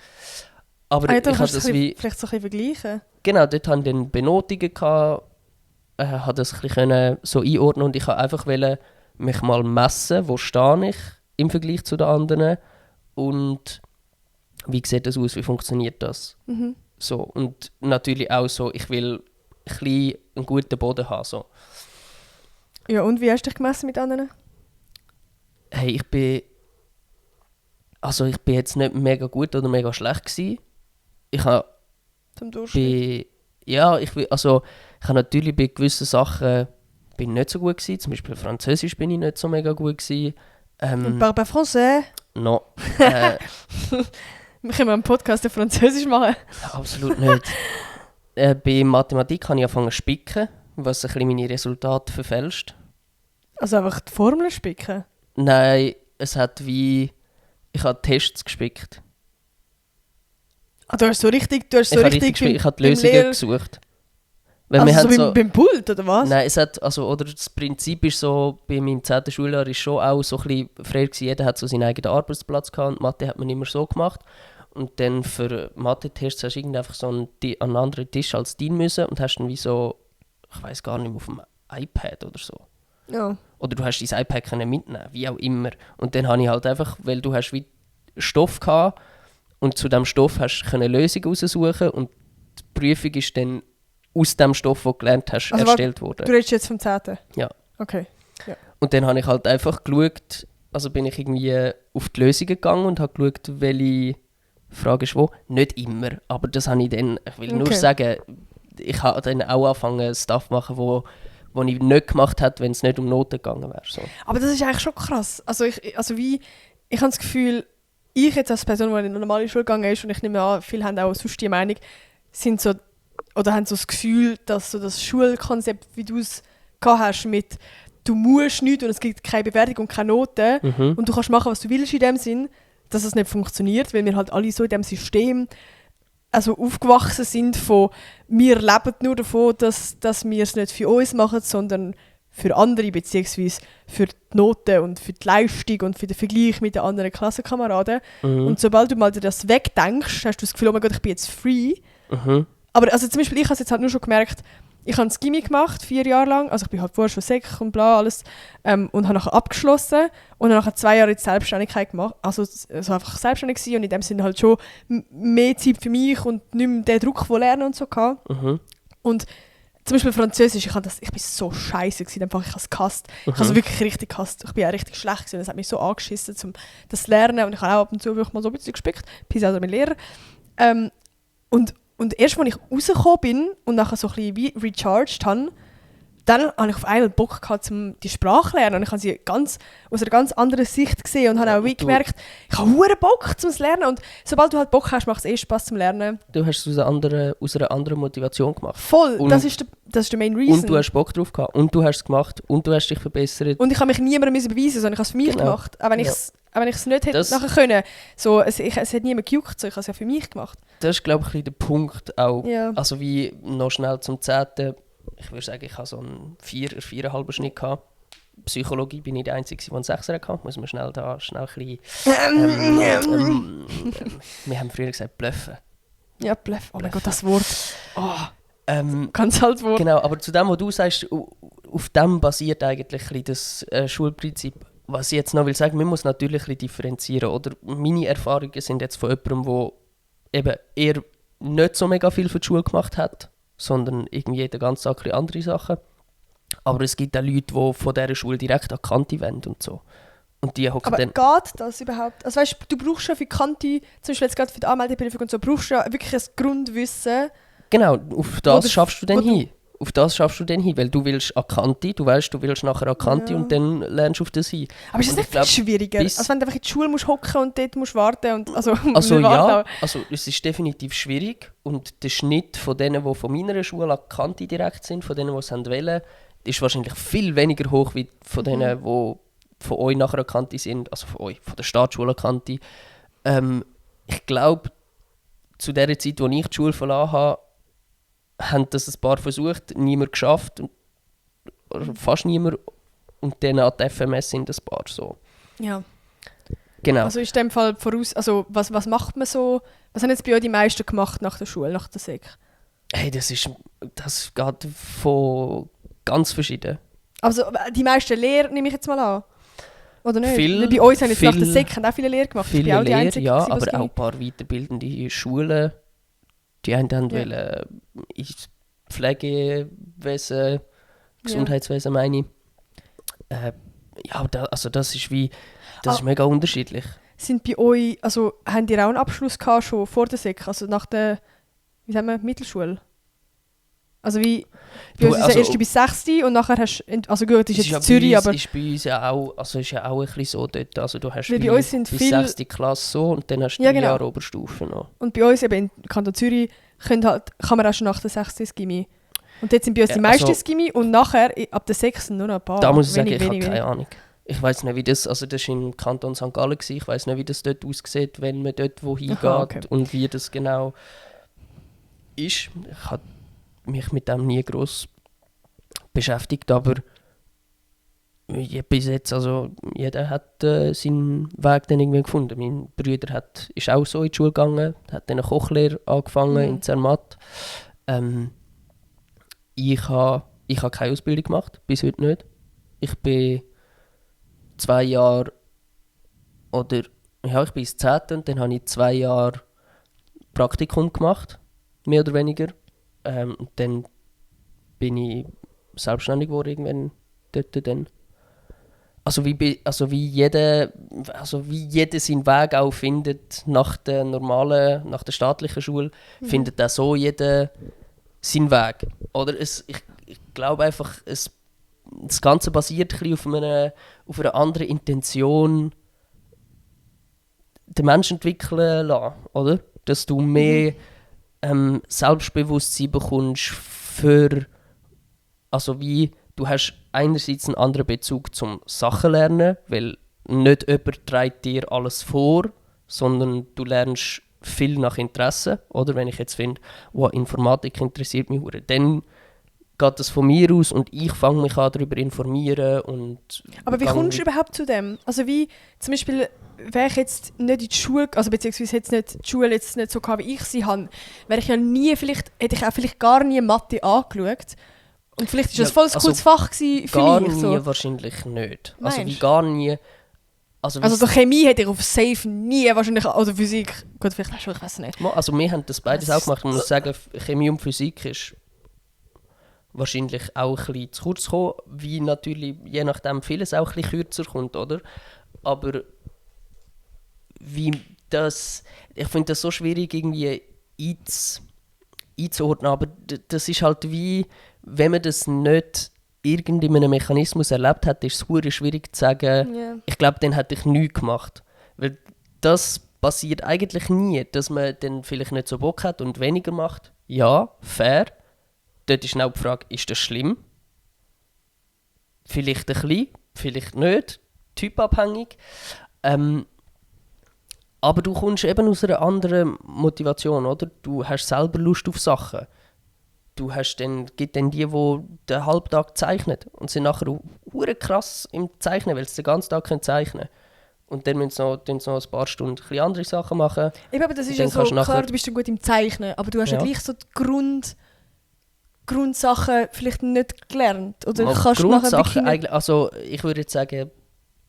Aber Ja, dann ich habe kannst du das es wie... vielleicht so ein bisschen vergleichen. Genau, dort hatte ich dann Benotungen, habe das ein bisschen so einordnen und ich wollte einfach mich mal messen, wo stehe ich im Vergleich zu den anderen und wie sieht das aus, wie funktioniert das. Mhm. So, und natürlich auch so, ich will ein bisschen einen guten Boden haben. So. Ja, und wie hast du dich gemessen mit anderen? Hey, ich bin jetzt nicht mega gut oder mega schlecht gewesen. Ich habe Zum Durchschnitt? ich habe natürlich bei gewissen Sachen bin nicht so gut gewesen. Zum Beispiel Französisch bin ich nicht so mega gut gewesen. Parle pas français? No. Wir können einen Podcast auf Französisch machen. Absolut nicht. Bei Mathematik habe ich angefangen zu spicken, was ein bisschen meine Resultate verfälscht. Also einfach die Formeln spicken? Nein, es hat wie... Ich habe Tests gespickt. Ah, du hast so richtig... Ich habe die Lösungen gesucht. Weil Also wir so haben beim Pult, oder was? Nein, oder das Prinzip ist so, bei meinem 10. Schuljahr ist schon auch so ein bisschen frei gewesen. Jeder hat so seinen eigenen Arbeitsplatz gehabt und Mathe hat man immer so gemacht. Und dann für Mathe-Tests hast du irgendwie einfach so an einen anderen Tisch als dein müssen und hast dann wie so, ich weiß gar nicht mehr, auf dem iPad oder so. Ja. Oder du hast dein iPad können mitnehmen, wie auch immer. Und dann habe ich halt einfach, weil du hast wie Stoff gehabt und zu diesem Stoff hast du eine Lösung raussuchen und die Prüfung ist dann aus dem Stoff, den du gelernt hast, Also erstellt worden. Du redest jetzt vom 10. Ja. Okay. Und dann habe ich halt einfach geschaut, also bin ich irgendwie auf die Lösungen gegangen und habe geschaut, welche Frage ist wo. Nicht immer, aber das habe ich dann, ich will nur sagen, ich habe dann auch angefangen, Stuff zu machen, wo ich nicht gemacht hätte, wenn es nicht um Noten gegangen wäre. So. Aber das ist eigentlich schon krass. Ich habe das Gefühl, ich jetzt als Person, die in eine normale Schule gegangen ist, und ich nehme an, viele haben auch sonst die Meinung, sind so, oder haben so das Gefühl, dass so das Schulkonzept, wie du es gehabt hast, mit du musst nichts und es gibt keine Bewertung und keine Noten und du kannst machen, was du willst in dem Sinn, dass es nicht funktioniert, weil wir halt alle so in diesem System also aufgewachsen sind von wir leben nur davon, dass wir es nicht für uns machen, sondern für andere, beziehungsweise für die Noten und für die Leistung und für den Vergleich mit den anderen Klassenkameraden. Und sobald du mal dir das wegdenkst, hast du das Gefühl, oh mein Gott, ich bin jetzt free. Aber also zum Beispiel, ich habe es jetzt halt nur schon gemerkt, ich habe das Gymi gemacht, 4 Jahre lang, also ich bin halt vorher schon Sek und bla, alles, und habe nachher abgeschlossen und habe nachher 2 Jahre in die Selbstständigkeit gemacht, also einfach selbstständig gewesen und in dem Sinne halt schon mehr Zeit für mich und nicht mehr den Druck von Lernen und so gehabt. Und zum Beispiel Französisch, ich bin so scheiße gewesen, einfach, ich habe es gehasst. Ich habe es wirklich richtig gehasst. Ich bin auch richtig schlecht gewesen, es hat mich so angeschissen, das zu lernen und ich habe auch ab und zu mal so ein bisschen gespickt, bis also mein Lehrer. Und erst, als ich rausgekommen bin und nachher so ein bisschen wie recharged habe, dann habe ich auf einmal Bock gehabt, die Sprache zu lernen. Und ich habe sie aus einer ganz anderen Sicht gesehen und habe auch wie gemerkt, ich habe verdammt Bock zum Lernen. Und sobald du halt Bock hast, macht es Spaß zum Lernen. Du hast es aus einer anderen Motivation gemacht. Voll, und das ist der Main Reason. Und du hast Bock drauf gehabt und du hast es gemacht und du hast dich verbessert. Und ich habe mich niemandem beweisen, sondern ich habe es für mich gemacht. Auch wenn ich es nicht hätte nachher können. So, es hat niemand gejuckt, so, ich habe es ja für mich gemacht. Das ist, glaube ich, der Punkt auch. Ja. Also wie noch schnell zum 10. Ich würde sagen, ich habe so einen 4,5 Schnitt gehabt. Psychologie bin ich der Einzige, der einen 6er hatte. Muss man schnell ein bisschen... wir haben früher gesagt, bluffen. Ja, bluffen. Oh mein Gott, das Wort. Ganz altes Wort. Genau, aber zu dem, was du sagst, auf dem basiert eigentlich das Schulprinzip. Was ich jetzt noch will sagen, man muss natürlich ein bisschen differenzieren. Oder? Meine Erfahrungen sind jetzt von jemandem, der eben eher nicht so mega viel für die Schule gemacht hat, sondern irgendwie jeden ganzen Tag andere Sachen. Aber es gibt auch Leute, die von dieser Schule direkt an die Kante wollen und so. Und die aber dann geht das überhaupt? Also weißt, du brauchst schon für die Kante, zum Beispiel jetzt gerade für die Anmeldeprüfung und so, brauchst du ja wirklich ein Grundwissen. Genau, auf das schaffst du dann hin. Auf das schaffst du dann hin, weil du willst an Kante, du weißt, du willst nachher an Kante und dann lernst du auf das hin. Aber ist das nicht viel schwieriger? Als wenn du einfach in die Schule musst hocken und dort musst warten und also ja, also es ist definitiv schwierig und der Schnitt von denen, die von meiner Schule an Kante direkt sind, von denen, die es wollen, ist wahrscheinlich viel weniger hoch wie von denen, die von euch nachher an Kante sind, also von euch, von der Staatsschule an Kante. Ich glaube, zu der Zeit, als ich die Schule verlassen habe, haben das ein paar versucht, niemand geschafft, oder fast niemand, und dann an die FMS sind ein paar so. Ja. Genau. Also ist in dem Fall voraus, also was macht man so, was haben jetzt bei euch die meisten gemacht nach der Schule, nach der Sek? Hey, das geht von ganz verschieden. Also die meisten Lehre nehme ich jetzt mal an, oder nicht? Bei uns haben jetzt nach der Sek auch viele Lehre gemacht. Viele auch die Lehre, einzige, ja, aber auch ein paar weiterbildende Schulen. Die einen wollen ins Pflegewesen, Gesundheitswesen meine ich. Das ist ist mega unterschiedlich. Sind bei euch, also haben die auch einen Abschluss gehabt, schon vor der Sek, also nach der, wie sagen wir, Mittelschule? Also wie, bei uns ist ja erst bis 6. und nachher hast du, also gut, ist jetzt in Zürich, aber... ist bei uns ja auch, also ist ja auch ein bisschen so dort, also du hast bei uns sind bis 6. Klasse so und dann hast du 3 Jahre Oberstufe noch. Und bei uns eben im Kanton Zürich kann man auch schon nach der 6. ins Gymi. Und dort sind bei uns die meisten ins Gymi und nachher, ab der 6. nur noch ein paar. Da muss ich sagen, ich habe keine Ahnung. Ich weiss nicht, wie das, also das war im Kanton St. Gallen, ich weiss nicht, wie das dort aussieht, wenn man dort wohin geht und wie das genau ist. Ich habe mich mit dem nie gross beschäftigt, aber Ja, bis jetzt, also jeder hat seinen Weg dann irgendwie gefunden. Mein Bruder ist auch so in die Schule gegangen, hat dann eine Kochlehre angefangen in Zermatt. Ich habe keine Ausbildung gemacht, bis heute nicht. Ich bin 2 Jahre oder ja, ich bin ins 10. und dann habe ich 2 Jahre Praktikum gemacht, mehr oder weniger. Und dann bin ich selbstständig geworden irgendwann dort dann. Also wie jeder seinen Weg auch findet nach der staatlichen Schule, findet auch so jeder seinen Weg. Oder ich glaube einfach, das Ganze basiert ein bisschen auf einer anderen Intention, den Menschen entwickeln lassen, oder? Dass du mehr Selbstbewusstsein bekommst du hast einerseits einen anderen Bezug zum Sachenlernen, weil nicht jemand trägt dir alles vor, sondern du lernst viel nach Interesse. Oder wenn ich jetzt finde, Informatik interessiert mich hure, dann geht das von mir aus und ich fange mich an darüber informieren. Aber wie kommst du überhaupt zu dem? Also wie zum Beispiel, wäre ich jetzt nicht in die Schule, also beziehungsweise hätte die Schule jetzt nicht so gehabt, wie ich sie habe, hätte ich auch vielleicht gar nie Mathe angeschaut. Und vielleicht war das voll ein cooles Fach für mich. Gar nie wahrscheinlich nicht. Also wie gar nie. Also so Chemie hätte ich auf Safe nie wahrscheinlich, oder Physik, gut, vielleicht schon, ich weiß nicht. Also wir haben das beides auch gemacht. Ich muss sagen, Chemie und Physik ist wahrscheinlich auch ein bisschen zu kurz gekommen, wie natürlich je nachdem vieles auch ein bisschen kürzer kommt, oder? Aber ich finde das so schwierig irgendwie einzuordnen, aber das ist halt wie, wenn man das nicht in einem Mechanismus erlebt hat, ist es verdammt schwierig zu sagen, Ich glaube, dann hätte ich nichts gemacht. Weil das passiert eigentlich nie, dass man dann vielleicht nicht so Bock hat und weniger macht. Ja, fair. Dort ist auch die Frage, ist das schlimm? Vielleicht ein bisschen, vielleicht nicht. Typabhängig. Aber du kommst eben aus einer anderen Motivation, oder? Du hast selber Lust auf Sachen. Gibt dann die den Halbtag zeichnen und sind nachher hure krass im Zeichnen, weil sie den ganzen Tag zeichnen können. Und dann müssen sie noch ein paar Stunden ein bisschen andere Sachen machen. Aber das ist ja so, klar, du bist dann gut im Zeichnen, aber du hast ja gleich so die Grundsachen vielleicht nicht gelernt. Oder kannst Grundsachen eigentlich, also ich würde jetzt sagen,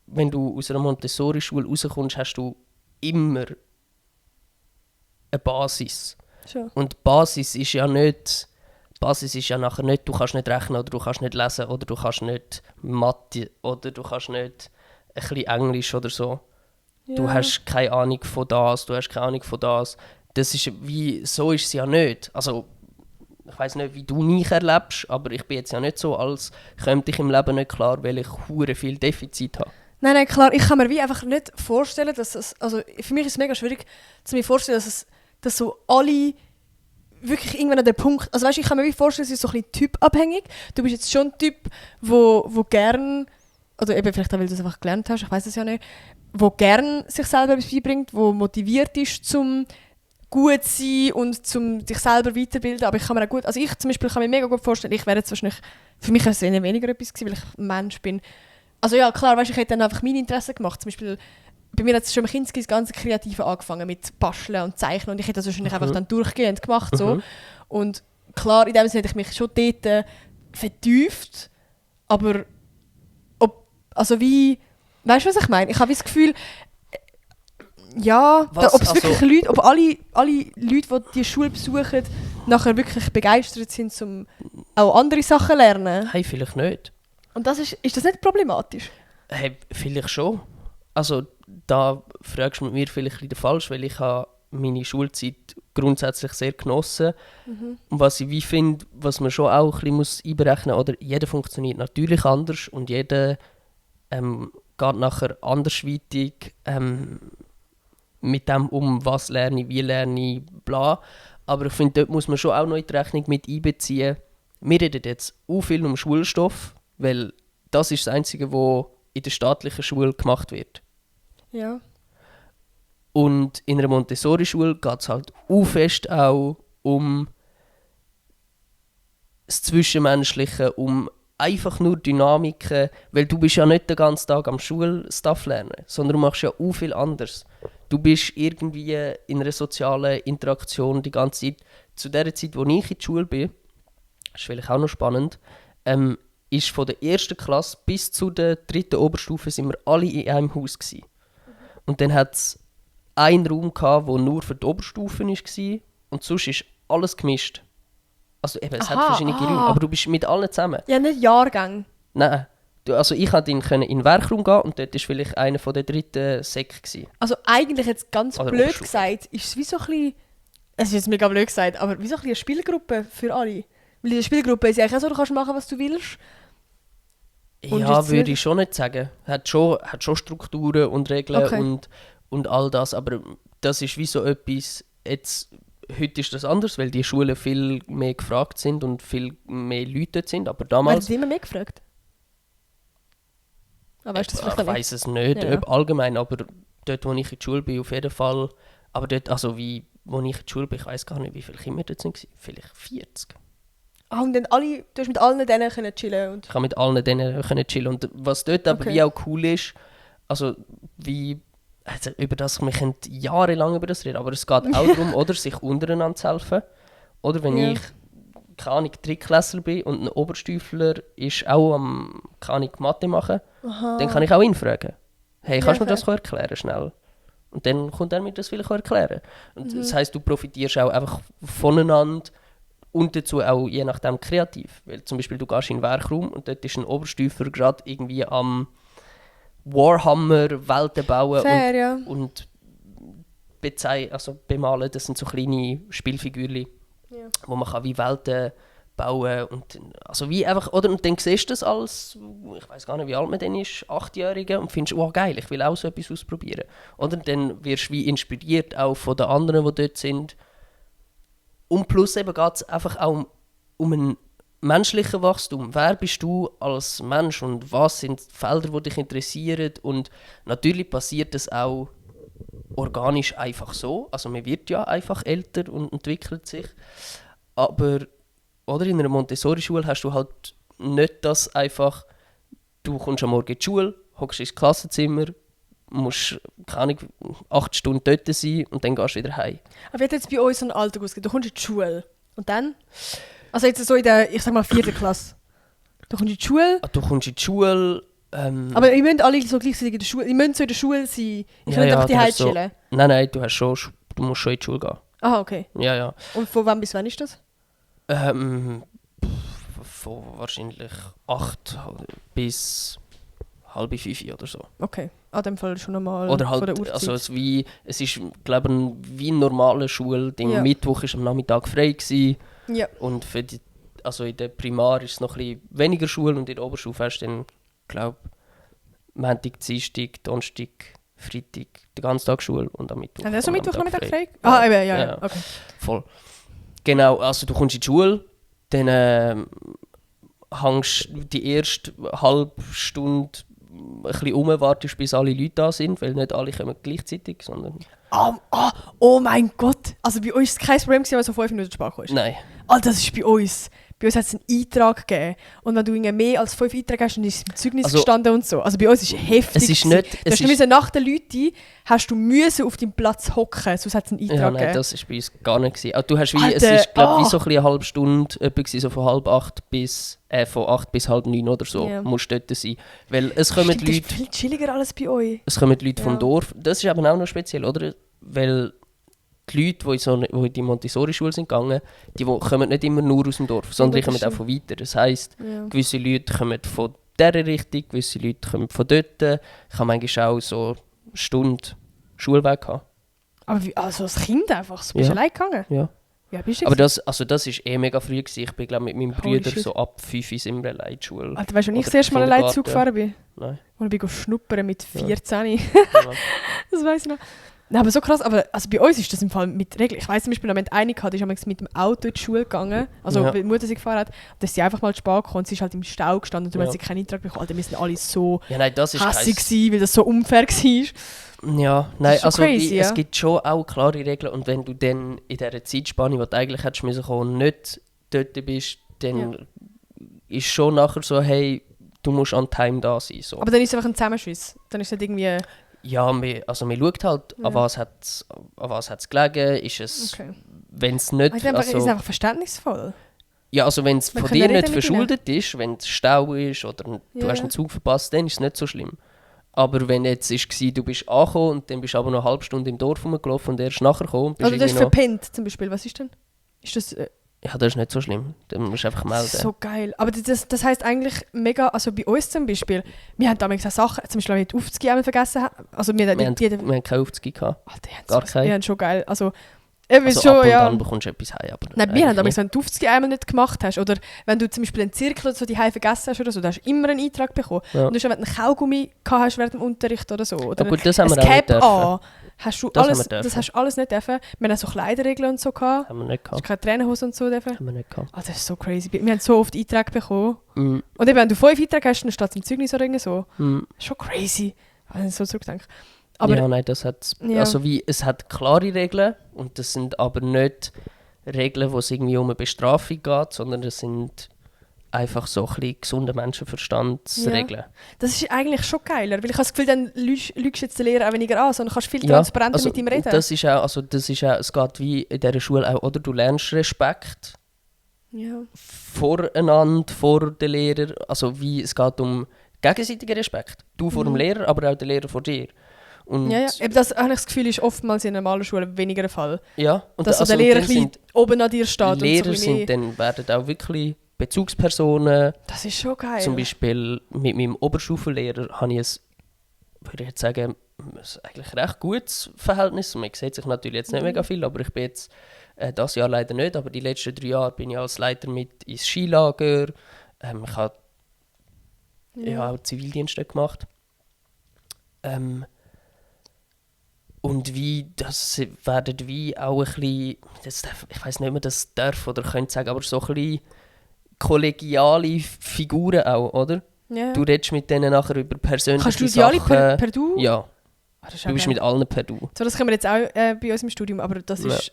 wenn du aus einer Montessori-Schule rauskommst, hast du immer eine Basis. Schon. Und die Basis ist ja nachher nicht, du kannst nicht rechnen oder du kannst nicht lesen oder du kannst nicht Mathe oder du kannst nicht ein bisschen Englisch oder so. Ja. Du hast keine Ahnung von das, du hast keine Ahnung von das. So ist es ja nicht. Also, ich weiss nicht, wie du mich erlebst, aber ich bin jetzt ja nicht so, als könnte ich im Leben nicht klar, weil ich hure viel Defizit habe. Nein, klar, ich kann mir wie einfach nicht vorstellen, dass es, also für mich ist es mega schwierig, zu mir vorstellen, dass so alle wirklich irgendwann an den Punkt, also weißt, ich kann mir wie vorstellen, es ist so ein bisschen typabhängig. Du bist jetzt schon ein Typ, wo gern, oder eben vielleicht auch, weil du es einfach gelernt hast, ich weiß es ja nicht, wo gern sich selber etwas beibringt, wo motiviert ist zum gut sein und zum sich selber weiterbilden, aber ich kann mir auch gut, also ich zum Beispiel kann mir mega gut vorstellen, ich wäre jetzt wahrscheinlich, für mich wäre es eher weniger etwas gewesen, weil ich ein Mensch bin. Also ja, klar, weißt, ich hätte dann einfach meine Interessen gemacht, zum Beispiel bei mir hat es schon im Kindesgis ganz Kreative angefangen mit Basteln und Zeichnen und ich hätte das wahrscheinlich einfach dann durchgehend gemacht. So. Und klar, in dem Sinne hätte ich mich schon dort vertieft, aber weißt du, was ich meine? Ich habe das Gefühl, ob alle Leute, die die Schule besuchen, nachher wirklich begeistert sind, um auch andere Sachen zu lernen. Hey, vielleicht nicht. Und das ist das nicht problematisch? Hey, vielleicht schon. Also, da fragst du mir vielleicht ein bisschen falsch, weil ich habe meine Schulzeit grundsätzlich sehr genossen. Und was ich wie finde, was man schon auch ein bisschen einberechnen muss, oder jeder funktioniert natürlich anders und jeder geht nachher andersweitig mit dem was lerne ich, wie lerne ich, bla. Aber ich finde, dort muss man schon auch noch in die Rechnung mit einbeziehen. Wir reden jetzt auch viel um Schulstoff, weil das ist das Einzige, was in der staatlichen Schule gemacht wird. Ja. Und in einer Montessori-Schule geht es halt fest auch um das Zwischenmenschliche, um einfach nur Dynamiken, weil du bist ja nicht den ganzen Tag am Schulstuff lernen, sondern du machst ja auch viel anderes. Du bist irgendwie in einer sozialen Interaktion die ganze Zeit. Zu der Zeit, wo ich in der Schule bin, das ist vielleicht auch noch spannend, ist von der 1. Klasse bis zu der 3. Oberstufe sind wir alle in einem Haus gewesen. Und dann hat es einen Raum gehabt, der nur für die Oberstufen war und sonst ist alles gemischt. Also eben, es hat verschiedene Räume, aber du bist mit allen zusammen. Ja, nicht Jahrgang. Nein. Also ich konnte in den Werkraum gehen und dort war vielleicht einer von der 3. Sek gewesen. Also eigentlich jetzt ganz Oder blöd Oberstufe. gesagt, ist es wie so ein bisschen... Es ist jetzt mega blöd gesagt, aber wie so ein bisschen eine Spielgruppe für alle. Weil in der Spielgruppe ist es eigentlich auch so, du kannst machen, was du willst. Und Ja, jetzt würde nicht- ich schon nicht sagen. Hat schon Strukturen und Regeln Okay. und all das, aber das ist wie so etwas, heute ist das anders, weil die Schulen viel mehr gefragt sind und viel mehr Leute dort sind, aber Werden damals, sie immer mehr gefragt? Ah, weißt du das ich vielleicht noch nicht? weiss es nicht, Ja. ob allgemein, aber dort, wo ich in der Schule bin, auf jeden Fall, aber dort, also wie, wo ich in der Schule bin, ich weiss gar nicht, wie viele Kinder dort sind, vielleicht 40. Ah, und dann alle, du hast mit allen denen können chillen und... Ich kann mit allen denen können chillen. Und was dort aber Okay. wie auch cool ist, also wie, also über das, wir können jahrelang über das reden, aber es geht auch darum, oder, sich untereinander zu helfen. Oder wenn Ja. ich, keine Ahnung, Drittklässler bin und ein Oberstufler ist auch am, keine Ahnung, Mathe machen, dann kann ich auch ihn fragen. Hey, Ja, kannst du mir fair. das erklären, schnell? Und dann kommt er mir das vielleicht erklären. Und das heisst, du profitierst auch einfach voneinander und dazu auch je nachdem kreativ. Weil zum Beispiel du gehst in den Werkraum und dort ist ein Oberstufer gerade irgendwie am Warhammer Welten bauen Fair, ja. und also bemalen. Das sind so kleine Spielfigürchen, Ja. wo man kann wie Welten bauen und also wie einfach, oder? Und dann siehst du das als, ich weiß gar nicht, wie alt man dann ist, 8-Jähriger und findest, wow, geil, ich will auch so etwas ausprobieren. Oder dann wirst du wie inspiriert auch von den anderen, die dort sind. Und plus eben geht es einfach auch um ein menschliches Wachstum. Wer bist du als Mensch und was sind die Felder, die dich interessieren? Und natürlich passiert das auch organisch einfach so. Also man wird ja einfach älter und entwickelt sich. Aber oder in einer Montessori-Schule hast du halt nicht das einfach, du kommst am Morgen in die Schule, hockst ins Klassenzimmer, musst, keine Ahnung, 8 Stunden dort sein und dann gehst du wieder heim. Aber wie hat jetzt bei uns so ein Alltag ausgesehen? Du kommst in die Schule. Und dann? Also jetzt so in der, ich sag mal, 4. Klasse. Du kommst in die Schule. Du kommst in die Schule. Aber ihr müsst alle so gleichzeitig in der Schule. Ihr müsst so in der Schule sein. Ihr Ja, könnt ja, einfach die du Hause hast so- chillen. Nein, du musst schon in die Schule gehen. Aha, okay. Ja, ja. Und von wann bis wann ist das? Von wahrscheinlich 8 bis halb 5 oder so. Okay. An dem Fall schon nochmal Oder von der halt, Uhrzeit. also es ist, glaube ich, wie eine normale Schule. Ja. Mittwoch war am Nachmittag frei gewesen, Ja. und für die, also in der Primar ist es noch ein bisschen weniger Schule und in der Oberstufe hast du dann, glaube ich, Montag, Dienstag, Donnerstag, Freitag, den ganzen Tag Schule und am Mittwoch. Haben wir so am Mittwoch Nachmittag Nachmittag frei? Ah, eben, ja. Ja. Okay. Voll. Genau, also du kommst in die Schule, dann hängst die erste halbe Stunde ein bisschen rum, wartest, bis alle Leute da sind, weil nicht alle kommen gleichzeitig, sondern... Oh mein Gott! Also bei uns war es kein Problem, wenn du so 5 Minuten zu spät kommst. Nein. Alter, das ist bei uns. Bei uns hat es einen Eintrag gegeben. Und wenn du irgendwie mehr als 5 Einträge hast, dann ist es im Zeugnis Also- gestanden und so. Also bei uns ist es heftig. Es ist gewesen. nicht... Du hast müssen nach den Leuten hast du müssen auf deinem Platz hocken, sonst hat es einen Eintrag Ja, nein, gegeben. das war bei uns gar nicht gewesen. Also, du hast wie, es Alter, ist, glaube wie oh. so ein bisschen eine halbe Stunde, etwa gewesen, so von 7:30 bis, von 8 bis 8:30 oder so, Ja. musst du dort sein. Weil es kommen Stimmt, das Leute... ist viel chilliger alles bei euch. Es kommen Leute Ja. vom Dorf. Das ist aber auch noch speziell, oder? Weil die Leute, die in die Montessori-Schule sind gegangen, kommen nicht immer nur aus dem Dorf, sondern die das kommen auch von weiter. Das heisst, Ja. gewisse Leute kommen von dieser Richtung, gewisse Leute kommen von dort. Ich habe manchmal auch so eine Stunde Schulweg gehabt. Aber wie, also als Kind einfach, so bist du Ja. allein gegangen? Ja. Ja, bist du Aber gewesen? das war mehr früh gewesen. Ich bin, glaube mit meinem Holy Bruder shit. so ab 5 sind wir allein in die Schule. Alter, weißt du, wann ich Oder das erste Mal allein Zug Kindergarten. gefahren bin? Nein. Und ich bin schnuppern mit Ja. 14. Ja. Das weiß ich noch. Nein, aber so krass, aber also bei uns ist das im Fall mit Regeln. Ich weiss zum Beispiel, wenn eine hatte, die ist mit dem Auto in die Schule gegangen, also Ja. weil die Mutter sie gefahren hat, und dann ist sie einfach mal zu spät gekommen und sie ist halt im Stau gestanden und darum Ja. hat sie keinen Eintrag bekommen. Alter, wir sind alle so Ja, nein, das ist hässig gewesen, weil das so unfair war. Ja, nein, ist schon also crazy, ja. es gibt schon auch klare Regeln und wenn du dann in dieser Zeitspanne, wo du eigentlich hättest müssen kommen, nicht dort bist, dann ist schon nachher so, hey, du musst an Time da sein. So. Aber dann ist es einfach ein Zusammenschiss. Dann ist es nicht irgendwie... Ja, man schaut halt, an was hat's gelegen, ist es, Okay. wenn es nicht... ist einfach verständnisvoll. Ja, also wenn es Wir von können dir reden nicht mit verschuldet ist, wenn es Stau ist oder du Ja. hast einen Zug verpasst, dann ist es nicht so schlimm. Aber wenn jetzt war, du bist angekommen und dann bist du aber noch eine halbe Stunde im Dorf rumgelaufen und erst nachher gekommen und bist Oder du hast irgendwie noch... verpennt zum Beispiel. Was ist denn? Ist das Ja, das ist nicht so schlimm. Dann musst du einfach melden. so geil? Aber das heisst eigentlich mega... Also bei uns zum Beispiel, wir haben damals auch Sachen... Zum Beispiel, wenn wir die Aufzüge einmal vergessen haben. Also wir wir haben keine Aufzüge gehabt. Alter, Gar keine. Wir haben schon geil... Also, eben Also schon, ab und ja. an bekommst du etwas heim. Aber Nein, wir haben damals, eigentlich wenn du die Aufzüge einmal nicht gemacht hast, oder wenn du zum Beispiel einen Zirkel oder so die vergessen hast oder so, da hast du immer einen Eintrag bekommen. Ja. Und du hast, wenn du einen Kaugummi gehabt hast während dem Unterricht oder so, oder Ja, gut, das haben ein wir auch nicht Cap dürfen. an, hast du Das alles, haben wir dürfen. das hast du alles nicht dürfen. Wir haben auch so Kleiderregeln und so gehabt. haben wir nicht Du hast gehabt. keine Trainerhose und so dürfen. Haben wir nicht gehabt. Also das ist so crazy. Wir haben so oft Einträge bekommen. Mm, Und eben, wenn du 5 Einträge hast, dann steht es im Zeugnis oder irgendwie so. mm. Schon crazy, wenn ich so zurückdenke. Aber Ja, nein, das hat... Ja. Also wie, es hat klare Regeln und das sind aber nicht Regeln, wo es irgendwie um eine Bestrafung geht, sondern das sind einfach so ein bisschen gesunder Menschenverstandsregeln. das ist eigentlich schon geiler, weil ich habe das Gefühl, dann lügst du jetzt den Lehrer auch weniger an, sondern kannst viel Ja, transparenter also, mit ihm reden. das ist auch, es geht wie in dieser Schule auch, oder? Du lernst Respekt Ja. voreinander, vor den Lehrern, also wie, es geht um gegenseitigen Respekt. Du vor dem Lehrer, aber auch der Lehrer vor dir. Und Ja, ja. Eben das, habe ich das Gefühl, ist oftmals in normalen Schulen weniger der Fall. ja, und Dass so also, der Lehrer und ein dann bisschen oben an dir steht und so Lehrer ein bisschen sind dann, werden auch wirklich Bezugspersonen. Das ist schon geil. Zum Beispiel mit meinem Oberstufenlehrer habe ich würde ich jetzt sagen, ein eigentlich recht gutes Verhältnis. Man sieht sich natürlich jetzt nicht mega viel, aber ich bin jetzt das Jahr leider nicht, aber die letzten 3 Jahre bin ich als Leiter mit ins Skilager. Ich habe auch Zivildienst dort gemacht. Und wie, das werden wie auch ein bisschen, ich weiß nicht, ob man das darf oder könnte sagen, aber so ein bisschen kollegiale Figuren auch, oder? Ja. Du redest mit denen nachher über persönliche Kannst du die Sachen. alle per Du? Ja, Ah, das ist du auch bist geil. mit allen per Du. So, das können wir jetzt auch bei uns im Studium, aber das Ja. ist...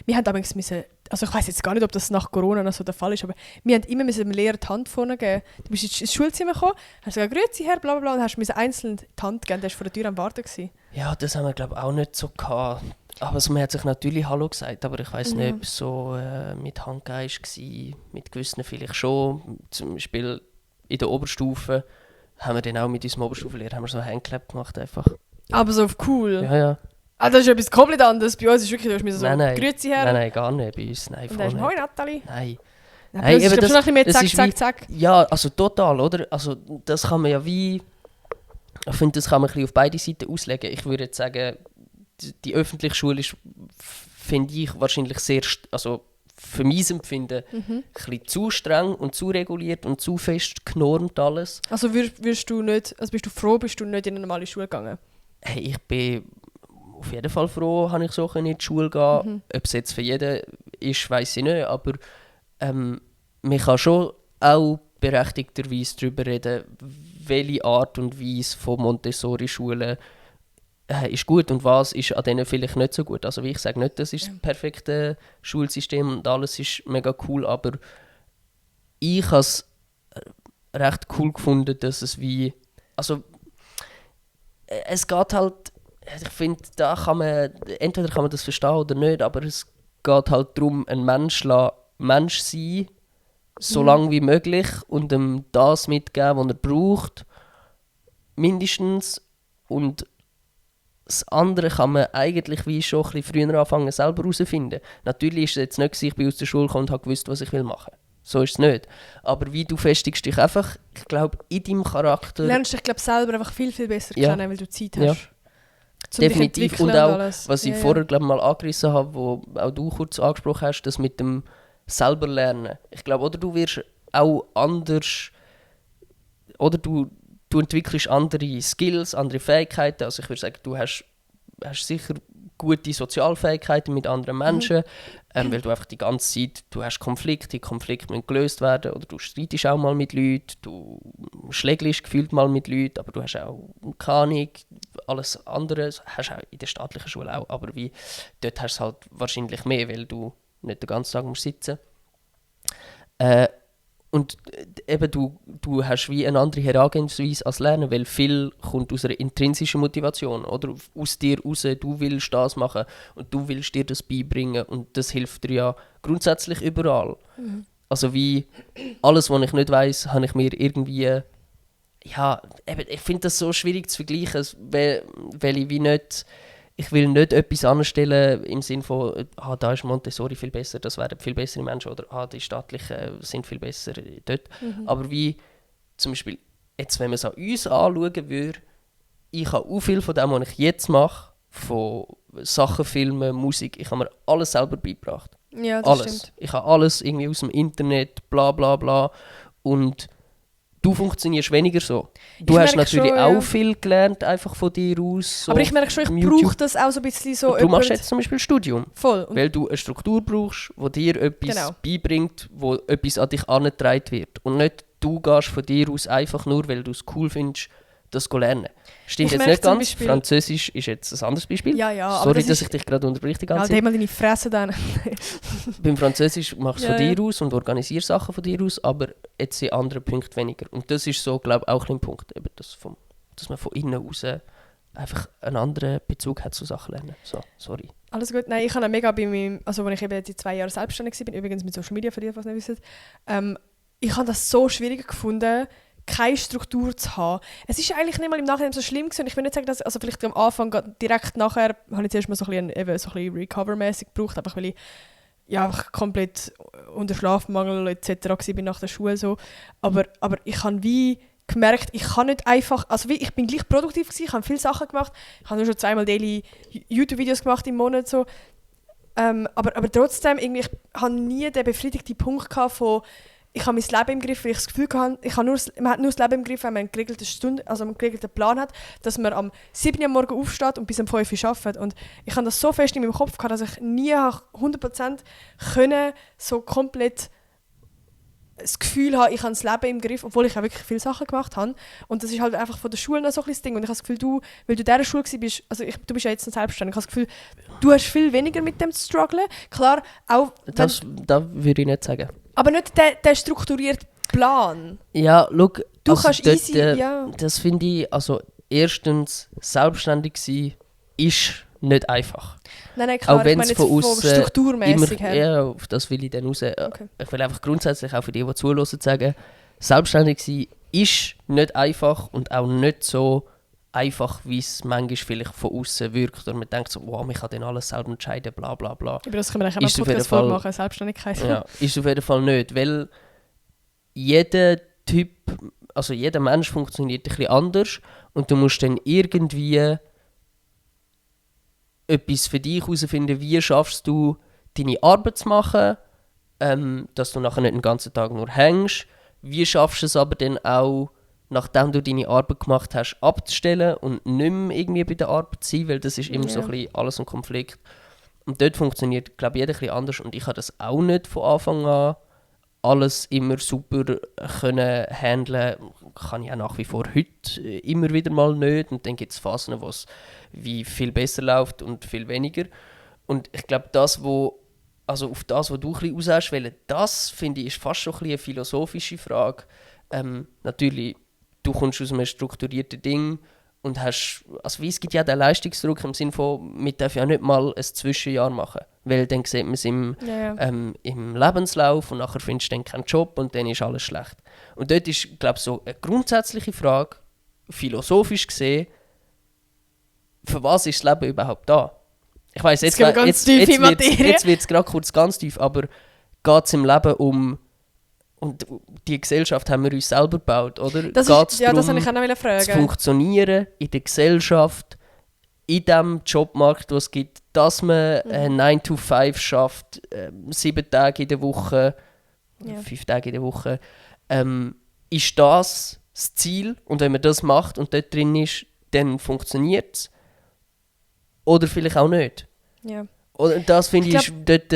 wir haben damals müssen... Also ich weiß jetzt gar nicht, ob das nach Corona noch so der Fall ist, aber wir haben immer müssen dem Lehrer die Hand vorne geben. Du bist ins Schulzimmer gekommen, hast gesagt, «Grüezi, Herr», bla bla bla, und hast müssen einzeln die Hand geben, der war vor der Tür am Warten gewesen. Ja, das haben wir glaube ich auch nicht so gehabt. Aber man hat sich natürlich Hallo gesagt, aber ich weiß nicht, ob es so mit Handgeist war. Mit gewissen vielleicht schon. Zum Beispiel in der Oberstufe haben wir dann auch mit unserem Oberstufenlehrer haben wir so einen Handclap gemacht einfach. Aber so auf cool. Ja, ja. Ah, das ist etwas komplett anderes. Bei uns ist wirklich, du hast so Nein. «Grüezi, Herr». Nein, gar nicht bei uns. Nein, Und voll dann ist nicht. «Hoi, Nathalie». Nein. Ja, Nein, bei uns ist eben glaub, schon ein bisschen mehr das «Zack, ist zack, wie- zack». Ja, also total, oder? Also das kann man ja wie... Ich finde, das kann man ein bisschen auf beide Seiten auslegen. Ich würde jetzt sagen, die öffentliche Schule ist, finde ich, wahrscheinlich sehr... Also für mein Empfinden ein bisschen zu streng und zu reguliert und zu fest genormt alles. Also wirst du nicht... Also bist du froh, bist du nicht in eine normale Schule gegangen? Hey, ich bin auf jeden Fall froh, habe ich so in die Schule gehen. Ob es jetzt für jeden ist, weiß ich nicht, aber man kann schon auch berechtigterweise darüber reden, welche Art und Weise von Montessori-Schulen ist gut und was ist an denen vielleicht nicht so gut. Also wie ich sage nicht, das ist das perfekte Schulsystem und alles ist mega cool, aber ich habe es recht cool gefunden, dass es wie... Also es geht halt... Ich finde, entweder kann man das verstehen oder nicht, aber es geht halt darum, ein Mensch sein, so lange wie möglich und ihm das mitgeben, was er braucht, mindestens. Und das andere kann man eigentlich wie schon ein bisschen früher anfangen, selber herausfinden. Natürlich ist es jetzt nicht, dass ich bin aus der Schule komme und habe gewusst, was ich machen will. So ist es nicht. Aber wie du festigst dich einfach, ich glaube, in deinem Charakter... Du lernst dich, glaube selber einfach viel, viel besser Ja. kennen, weil du Zeit hast. Ja. Zum dich Definitiv. entwickeln Und auch, alles. was ich Ja, vorher glaub, mal angerissen habe, wo auch du kurz angesprochen hast, das mit dem selber lernen. Ich glaube, oder du wirst auch anders, oder du entwickelst andere Skills, andere Fähigkeiten. Also ich würde sagen, du hast sicher gute Sozialfähigkeiten mit anderen Menschen, weil du einfach die ganze Zeit, du hast Konflikte, die Konflikte müssen gelöst werden, oder du streitest auch mal mit Leuten, du schlägelst gefühlt mal mit Leuten, aber du hast auch keine Ahnung, alles andere hast du auch in der staatlichen Schule auch, aber wie, dort hast du halt wahrscheinlich mehr, weil du nicht den ganzen Tag musst sitzen. Und eben du hast wie eine andere Herangehensweise als Lernen, weil viel kommt aus einer intrinsischen Motivation, oder aus dir raus, du willst das machen und du willst dir das beibringen und das hilft dir ja grundsätzlich überall. Also wie alles, was ich nicht weiss, habe ich mir irgendwie, ja, eben, ich finde das so schwierig zu vergleichen, weil ich wie nicht, ich will nicht etwas anstellen im Sinne von, da ist Montessori viel besser, das wären viel bessere Menschen, oder die staatlichen sind viel besser dort. Aber wie zum Beispiel, jetzt wenn man es an uns anschauen würde, ich habe auch viel von dem, was ich jetzt mache, von Sachen, Filmen, Musik, ich habe mir alles selber beigebracht. Ja, das Alles. stimmt. Ich habe alles irgendwie aus dem Internet, bla bla bla. Und du funktionierst weniger so. Du Ich hast merke natürlich schon, auch ja. viel gelernt, einfach von dir aus. So Aber ich merke schon, im ich YouTube. brauche das auch so ein bisschen so. Und du machst jemand- jetzt zum Beispiel Studium. Voll. Und Weil du eine Struktur brauchst, die dir etwas Genau. beibringt, wo etwas an dich herangetragen wird. Und nicht du gehst von dir aus einfach nur, weil du es cool findest, das zu lernen. Stimmt Ich jetzt merke nicht zum ganz. Beispiel- Französisch ist jetzt ein anderes Beispiel. Ja, ja, aber Sorry, das dass ist- ich dich gerade unterbreche die halt ganze Zeit. mal deine Fresse dann. Beim Französisch machst du Ja, von dir ja. aus und organisierst Sachen von dir aus, aber jetzt in anderen Punkten weniger. Und das ist so, glaube ich, auch ein Punkt, eben dass man von innen raus einfach einen anderen Bezug hat zu Sachen lernen. So, sorry. Alles gut. Nein, ich habe mega bei meinem, also als ich eben die 2 Jahre selbstständig war, übrigens mit Social Media, für die, die es nicht wissen, ich habe das so schwierig gefunden, keine Struktur zu haben. Es ist eigentlich nicht mal im Nachhinein so schlimm gewesen. Ich will nicht sagen, dass, also vielleicht am Anfang, direkt nachher, habe ich zuerst mal so ein bisschen Recover-mäßig gebraucht, einfach weil ich ja, einfach komplett unter Schlafmangel etc. war nach der Schule. So. Aber ich habe wie gemerkt, ich kann nicht einfach, also wie, ich bin gleich produktiv gewesen, ich habe viele Sachen gemacht, ich habe nur schon 2-mal daily YouTube-Videos gemacht im Monat so. Aber trotzdem, irgendwie, ich hatte nie den befriedigten Punkt gehabt von, ich habe mein Leben im Griff, weil ich das Gefühl hatte, man hat nur das Leben im Griff, wenn man einen geregelten Plan hat, dass man am 7 Uhr morgens aufsteht und bis um 5 Uhr arbeitet. Und ich habe das so fest in meinem Kopf gehabt, dass ich nie 100% können, so komplett das Gefühl habe, ich habe das Leben im Griff, obwohl ich ja wirklich viele Sachen gemacht habe. Und das ist halt einfach von der Schule noch so ein bisschen das Ding. Und ich habe das Gefühl, weil du in dieser Schule warst, also du bist ja jetzt noch selbstständig, ich habe das Gefühl, du hast viel weniger mit dem zu strugglen. Klar, auch Das würde ich nicht sagen. aber nicht der strukturierte Plan. Ja, schau, Du also kannst dort, easy, ja. das finde ich, also erstens, selbstständig sein ist nicht einfach. Nein, klar, Auch ich wenn meine es jetzt von von außen strukturmäßig immer, her. ja, auf das will ich dann raus. Okay. Ich will einfach grundsätzlich auch für die zuhören, sagen, selbstständig sein ist nicht einfach und auch nicht so einfach, wie es manchmal vielleicht von außen wirkt. Oder man denkt so, wow, man kann dann alles selber entscheiden, bla bla bla. Über das können wir eigentlich Ist auch auf einen jeden Podcast Fall- machen, Selbstständigkeit. Ja, ist auf jeden Fall nicht, weil jeder Typ, also jeder Mensch funktioniert ein bisschen anders und du musst dann irgendwie etwas für dich herausfinden, wie schaffst du, deine Arbeit zu machen, dass du nachher nicht den ganzen Tag nur hängst. Wie schaffst du es aber dann auch, nachdem du deine Arbeit gemacht hast, abzustellen und nicht mehr irgendwie bei der Arbeit zu sein, weil das ist immer so Ja. ein bisschen alles ein Konflikt. Und dort funktioniert, glaube ich, jeder ein bisschen anders und ich habe das auch nicht von Anfang an alles immer super können handeln. Kann ich auch nach wie vor heute immer wieder mal nicht. Und dann gibt es Phasen, wo es wie viel besser läuft und viel weniger. Und ich glaube, also auf das, was du ein bisschen raus hast wollen, das finde ich ist fast schon ein bisschen eine philosophische Frage. Natürlich, du kommst aus einem strukturierten Ding und hast, also wie es gibt ja den Leistungsdruck im Sinne von, wir dürfen ja nicht mal ein Zwischenjahr machen, weil dann sieht man es im Lebenslauf und nachher findest du dann keinen Job und dann ist alles schlecht. Und dort ist, glaube ich, so eine grundsätzliche Frage, philosophisch gesehen, für was ist das Leben überhaupt da? Ich weiss, jetzt gehen wir ganz tief in Materie. jetzt wird es gerade kurz ganz tief, aber geht es im Leben um, und die Gesellschaft haben wir uns selber gebaut, oder? Das Geht's ist, ja, das darum, wollte ich auch noch zu fragen. funktionieren in der Gesellschaft, in dem Jobmarkt, den es gibt, dass man 9 to 5 schafft, 7 Tage in der Woche, Ja. 5 Tage in der Woche. Ist das Ziel? Und wenn man das macht und dort drin ist, dann funktioniert es. Oder vielleicht auch nicht. Ja. Oder das finde ich, Ich ist dort,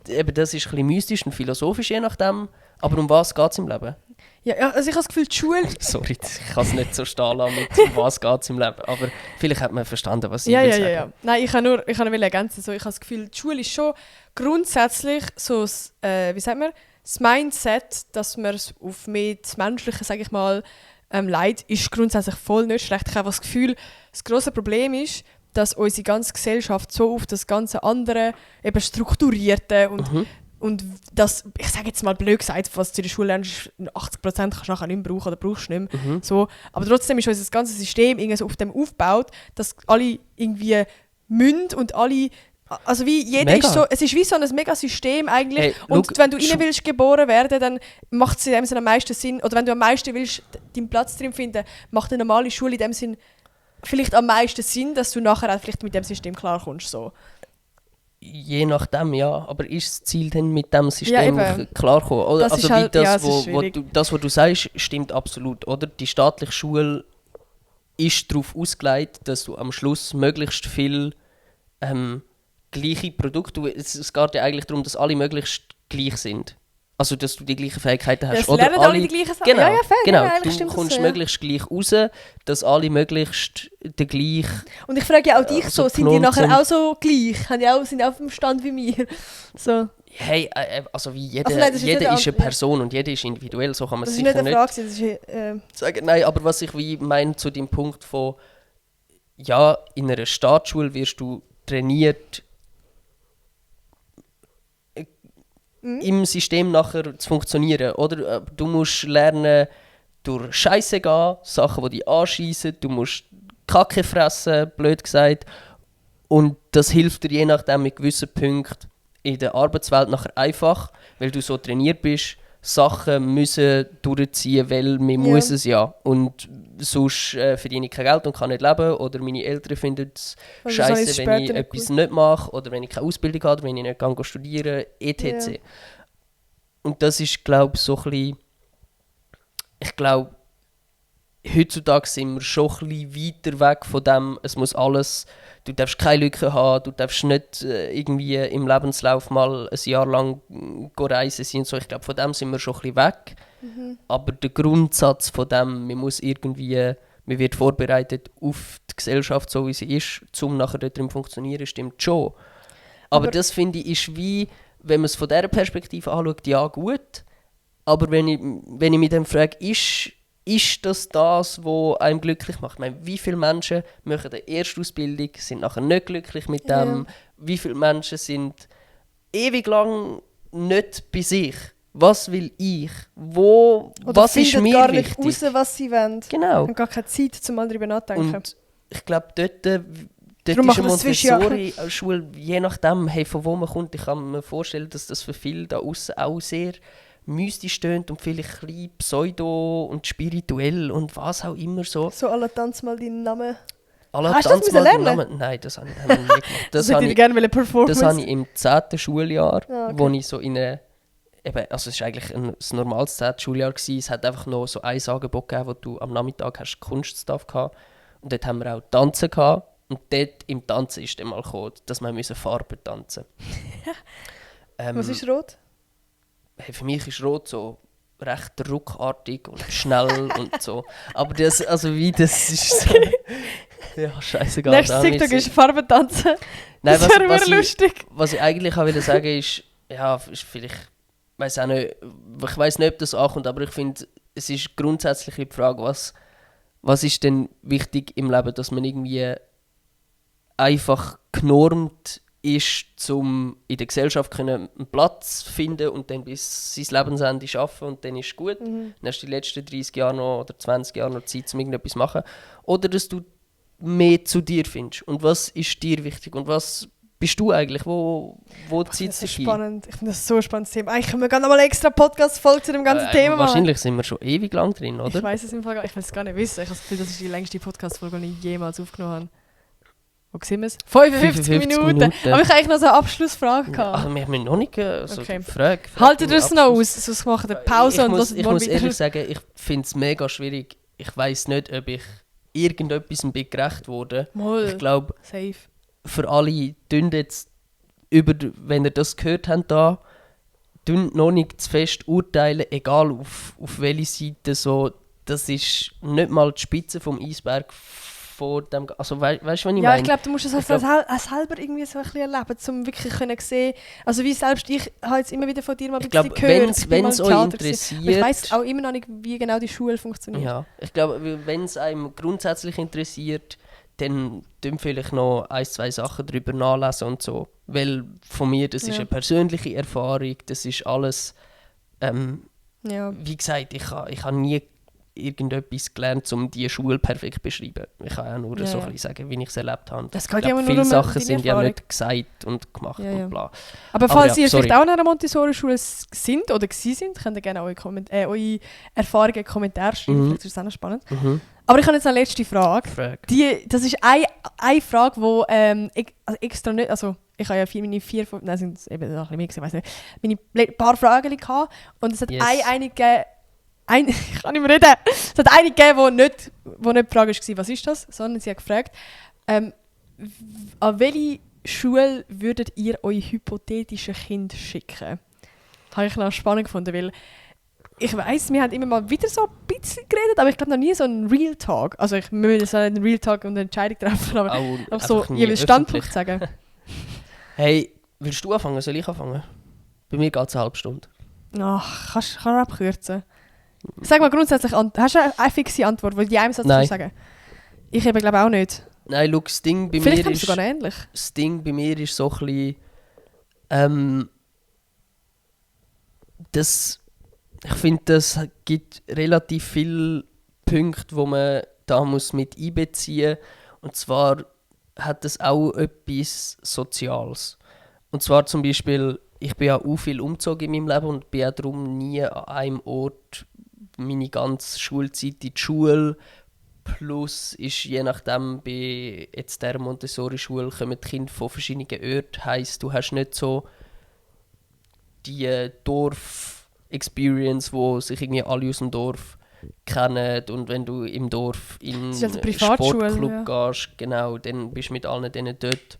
eben, das ist ein bisschen mystisch und philosophisch, je nachdem. Aber um was geht es im Leben? Ja, also ich habe das Gefühl, die Schule... Sorry, ich kann es nicht so stehen lassen mit um was geht es im Leben. Aber vielleicht hat man verstanden, was ich will sagen. Ja. Nein, ich kann nur ergänzen. So, ich habe das Gefühl, die Schule ist schon grundsätzlich so, wie sagt man, das Mindset, dass man es auf mehr das Menschliche, sage ich mal, Leid, ist grundsätzlich voll nicht schlecht. Ich habe das Gefühl, das grosse Problem ist, dass unsere ganze Gesellschaft so auf das ganze andere, eben strukturierte und das, ich sage jetzt mal blöd gesagt, was du in der Schule lernst, 80% kannst du nachher nicht mehr brauchen oder brauchst du nicht mehr. So. Aber trotzdem ist unser ganzes System irgendwie so auf dem aufgebaut, dass alle irgendwie münd und alle, also wie jeder Mega. ist so, es ist wie so ein Megasystem eigentlich. Hey, und schau, wenn du rein willst geboren werden, dann macht es in dem Sinne am meisten Sinn, oder wenn du am meisten willst deinen Platz drin finden, macht eine normale Schule in dem Sinn vielleicht am meisten Sinn, dass du nachher auch vielleicht mit dem System klarkommst. So. Je nachdem, ja. Aber ist das Ziel dann mit dem System Ja, eben. klarkommen? Oder? Das Also ist wie halt- das, ja, es ist wo schwierig. das, was du sagst, stimmt absolut. Oder? Die staatliche Schule ist darauf ausgelegt, dass du am Schluss möglichst viel gleiche Produkte... Es geht ja eigentlich darum, dass alle möglichst gleich sind. Also, dass du die gleichen Fähigkeiten hast. Ja, es lernen alle die gleichen Sachen. Genau, Ja, ja, fair, genau. ja, eigentlich Du stimmt das kommst so, ja. möglichst gleich raus, dass alle möglichst den gleichen... Und ich frage ja auch dich so so, sind die genormt nachher sind. auch so gleich? Sind die auch auf dem Stand wie mir? So. Hey, also wie jeder, Also nein, das ist jeder nicht ist eine eine Person und jeder ist individuell, so kann man Das es ist sicher nicht nicht eine Frage, das ist, sagen. Nein, aber was ich wie meine zu dem Punkt von, ja, in einer Staatsschule wirst du trainiert, im System nachher zu funktionieren, oder? Du musst lernen, durch Scheiße gehen, Sachen, die dich anschiessen, du musst Kacke fressen, blöd gesagt. Und das hilft dir je nachdem mit gewissen Punkten in der Arbeitswelt nachher einfach, weil du so trainiert bist, Sachen müssen durchziehen, weil man Ja. muss es ja. Und sonst verdiene ich kein Geld und kann nicht leben. Oder meine Eltern finden es Also das habe ich scheiße, wenn später ich nicht etwas nicht mache oder wenn ich keine Ausbildung habe, oder wenn ich nicht kann studieren kann, etc. Ja. Und das ist, glaube ich, so ein bisschen... Ich glaube, heutzutage sind wir schon ein bisschen weiter weg von dem, es muss alles... Du darfst keine Lücken haben, du darfst nicht irgendwie im Lebenslauf mal ein Jahr lang reisen sein und so. Ich glaube, von dem sind wir schon ein bisschen weg. Aber der Grundsatz von dem, man muss irgendwie... Man wird vorbereitet auf die Gesellschaft, so wie sie ist, um nachher dort drin zu funktionieren, stimmt schon. Aber das, finde ich, ist wie, wenn man es von dieser Perspektive anschaut, ja gut. Aber wenn ich mich dann frage, ist das, was einem glücklich macht? Ich meine, wie viele Menschen machen eine Erstausbildung, sind nachher nicht glücklich mit dem? Ja. Wie viele Menschen sind ewig lang nicht bei sich? Was will ich? oder Was ist finden mir gar nicht wichtig? raus, was sie wollen. Genau. Und gar keine Zeit, um mal darüber nachzudenken. Und ich glaube, dort Darum ist machen eine wir es Zwischenjahr. Montessori-Schule, je nachdem, hey, von wo man kommt, ich kann mir vorstellen, dass das für viele da außen auch sehr mystisch tönt und vielleicht ein bisschen pseudo und spirituell und was auch immer so. So, alle tanz mal deinen Namen. Alle Hast du das tanzen mal müssen den lernen? Namen. Nein, das habe ich nicht gemacht. Das hätte ich gerne performen. Das habe ich im 10. Schuljahr, Ah, okay. wo ich so in eine... Eben, also es war eigentlich ein normales 10. Schuljahr. Es hat einfach noch so ein Angebot gegeben, wo du am Nachmittag hast Kunststuff gehabt. Und dort haben wir auch Tanzen gehabt. Und dort im Tanzen ist dann mal gekommen, dass wir Farben tanzen müssen. Was ist rot? Hey, für mich ist Rot so recht ruckartig und schnell und so. Aber das, also wie das ist so... Ja, scheißegal. Nächstes TikTok ist Farbentanzen. Nein, Das wäre mir lustig. was ich eigentlich auch will sagen ist, ja, ist vielleicht, weiß auch nicht, ich weiß nicht, ob das ankommt, aber ich finde, es ist grundsätzlich die Frage, was ist denn wichtig im Leben, dass man irgendwie einfach genormt ist, um in der Gesellschaft einen Platz zu finden und dann bis sein Lebensende arbeiten und dann ist es gut. Dann hast du die letzten 30 Jahre noch, oder 20 Jahre noch Zeit, um irgendetwas zu machen. Oder dass du mehr zu dir findest. Und was ist dir wichtig? Und was bist du eigentlich? Wo zieht es Das ist dich hin? spannend. Ich finde das so ein spannendes Thema. Eigentlich können wir gerne noch mal eine extra Podcast-Folge zu dem ganzen Thema machen. Wahrscheinlich sind wir schon ewig lang drin, oder? Ich weiß es im Fall gar nicht. Ich will es gar nicht wissen. Ich habe das Gefühl, das ist die längste Podcast-Folge, die ich jemals aufgenommen habe. Wo sehen wir es? 55 Minuten. Aber ich habe eigentlich noch so eine Abschlussfrage gehabt. Ach, wir haben noch nicht so Okay. die Frage. Haltet ihr es noch aus? Sonst machen wir Pause und muss, hören ich morgen muss wieder. ehrlich sagen, ich finde es mega schwierig. Ich weiss nicht, ob ich irgendetwas bin gerecht wurde. Mal. Ich glaube, Safe. für alle, tun jetzt wenn ihr das gehört habt, da, tun noch nicht zu fest urteilen, egal auf welche Seite. So, das ist nicht mal die Spitze vom Eisberg von dem... Also weißt du, was ich meine? Ja, ich glaube, du musst es halt selber irgendwie so ein bisschen erleben, um wirklich können sehen. Also wie selbst ich habe jetzt immer wieder von dir mal ein bisschen gehört. Wenn es euch interessiert... Ich weiss auch immer noch nicht, wie genau die Schule funktioniert. Ja, ich glaube, wenn es einem grundsätzlich interessiert, dann vielleicht noch 1-2 Sachen darüber nachlesen und so. Weil von mir, das ist eine persönliche Erfahrung, das ist alles... Wie gesagt, ich habe nie irgendetwas gelernt, um diese Schule perfekt zu beschreiben. Ich kann auch nur so ein bisschen sagen, wie ich es erlebt habe. Das geht ja viele nur Sachen sind Erfahrung. ja nicht gesagt und gemacht und bla. Aber falls ihr vielleicht auch in einer Montessori-Schule sind oder gewesen sind, könnt ihr gerne eure Erfahrungen in die Kommentare schreiben. Vielleicht ist das auch noch spannend. Aber ich habe jetzt eine letzte Frage. Das ist eine Frage, die extra nicht... Also, ich habe ja meine 4, 5... Nein, sind es eben noch ein bisschen mehr gewesen, weiss nicht. Meine paar Fragen gehabt und es hat eine gegeben... Ich kann nicht mehr reden. Es hat eine gegeben, die nicht die Frage war, was ist das? Sondern sie hat gefragt, an welche Schule würdet ihr euer hypothetisches Kind schicken? Das habe ich noch spannend gefunden, weil ich weiss, wir haben immer mal wieder so ein bisschen geredet, aber ich glaube noch nie so einen Real Talk. Also ich möchte so einen Real Talk und eine Entscheidung treffen, aber auch so jeweils Standpunkt sagen. Hey, willst du anfangen? Soll ich anfangen? Bei mir geht es eine halbe Stunde. Ach, kannst du abkürzen? Sag mal grundsätzlich, hast du eine fixe Antwort, die einem Satz sagen? Ich eben glaube auch nicht. Nein, schau, das Ding bei Vielleicht mir ist... sogar ähnlich. Das Ding bei mir ist so ein bisschen... ich finde, das gibt relativ viele Punkte, die man da muss mit einbeziehen muss. Und zwar hat das auch etwas Soziales. Und zwar zum Beispiel, ich bin ja auch viel umgezogen in meinem Leben und bin auch darum nie an einem Ort meine ganze Schulzeit in die Schule. Plus ist je nachdem, bei jetzt der Montessori-Schule kommen die Kinder von verschiedenen Orten. Heisst, du hast nicht so die Dorf-Experience, wo sich irgendwie alle aus dem Dorf kennen. Und wenn du im Dorf in einen Sportclub gehst, genau, dann bist du mit allen denen dort.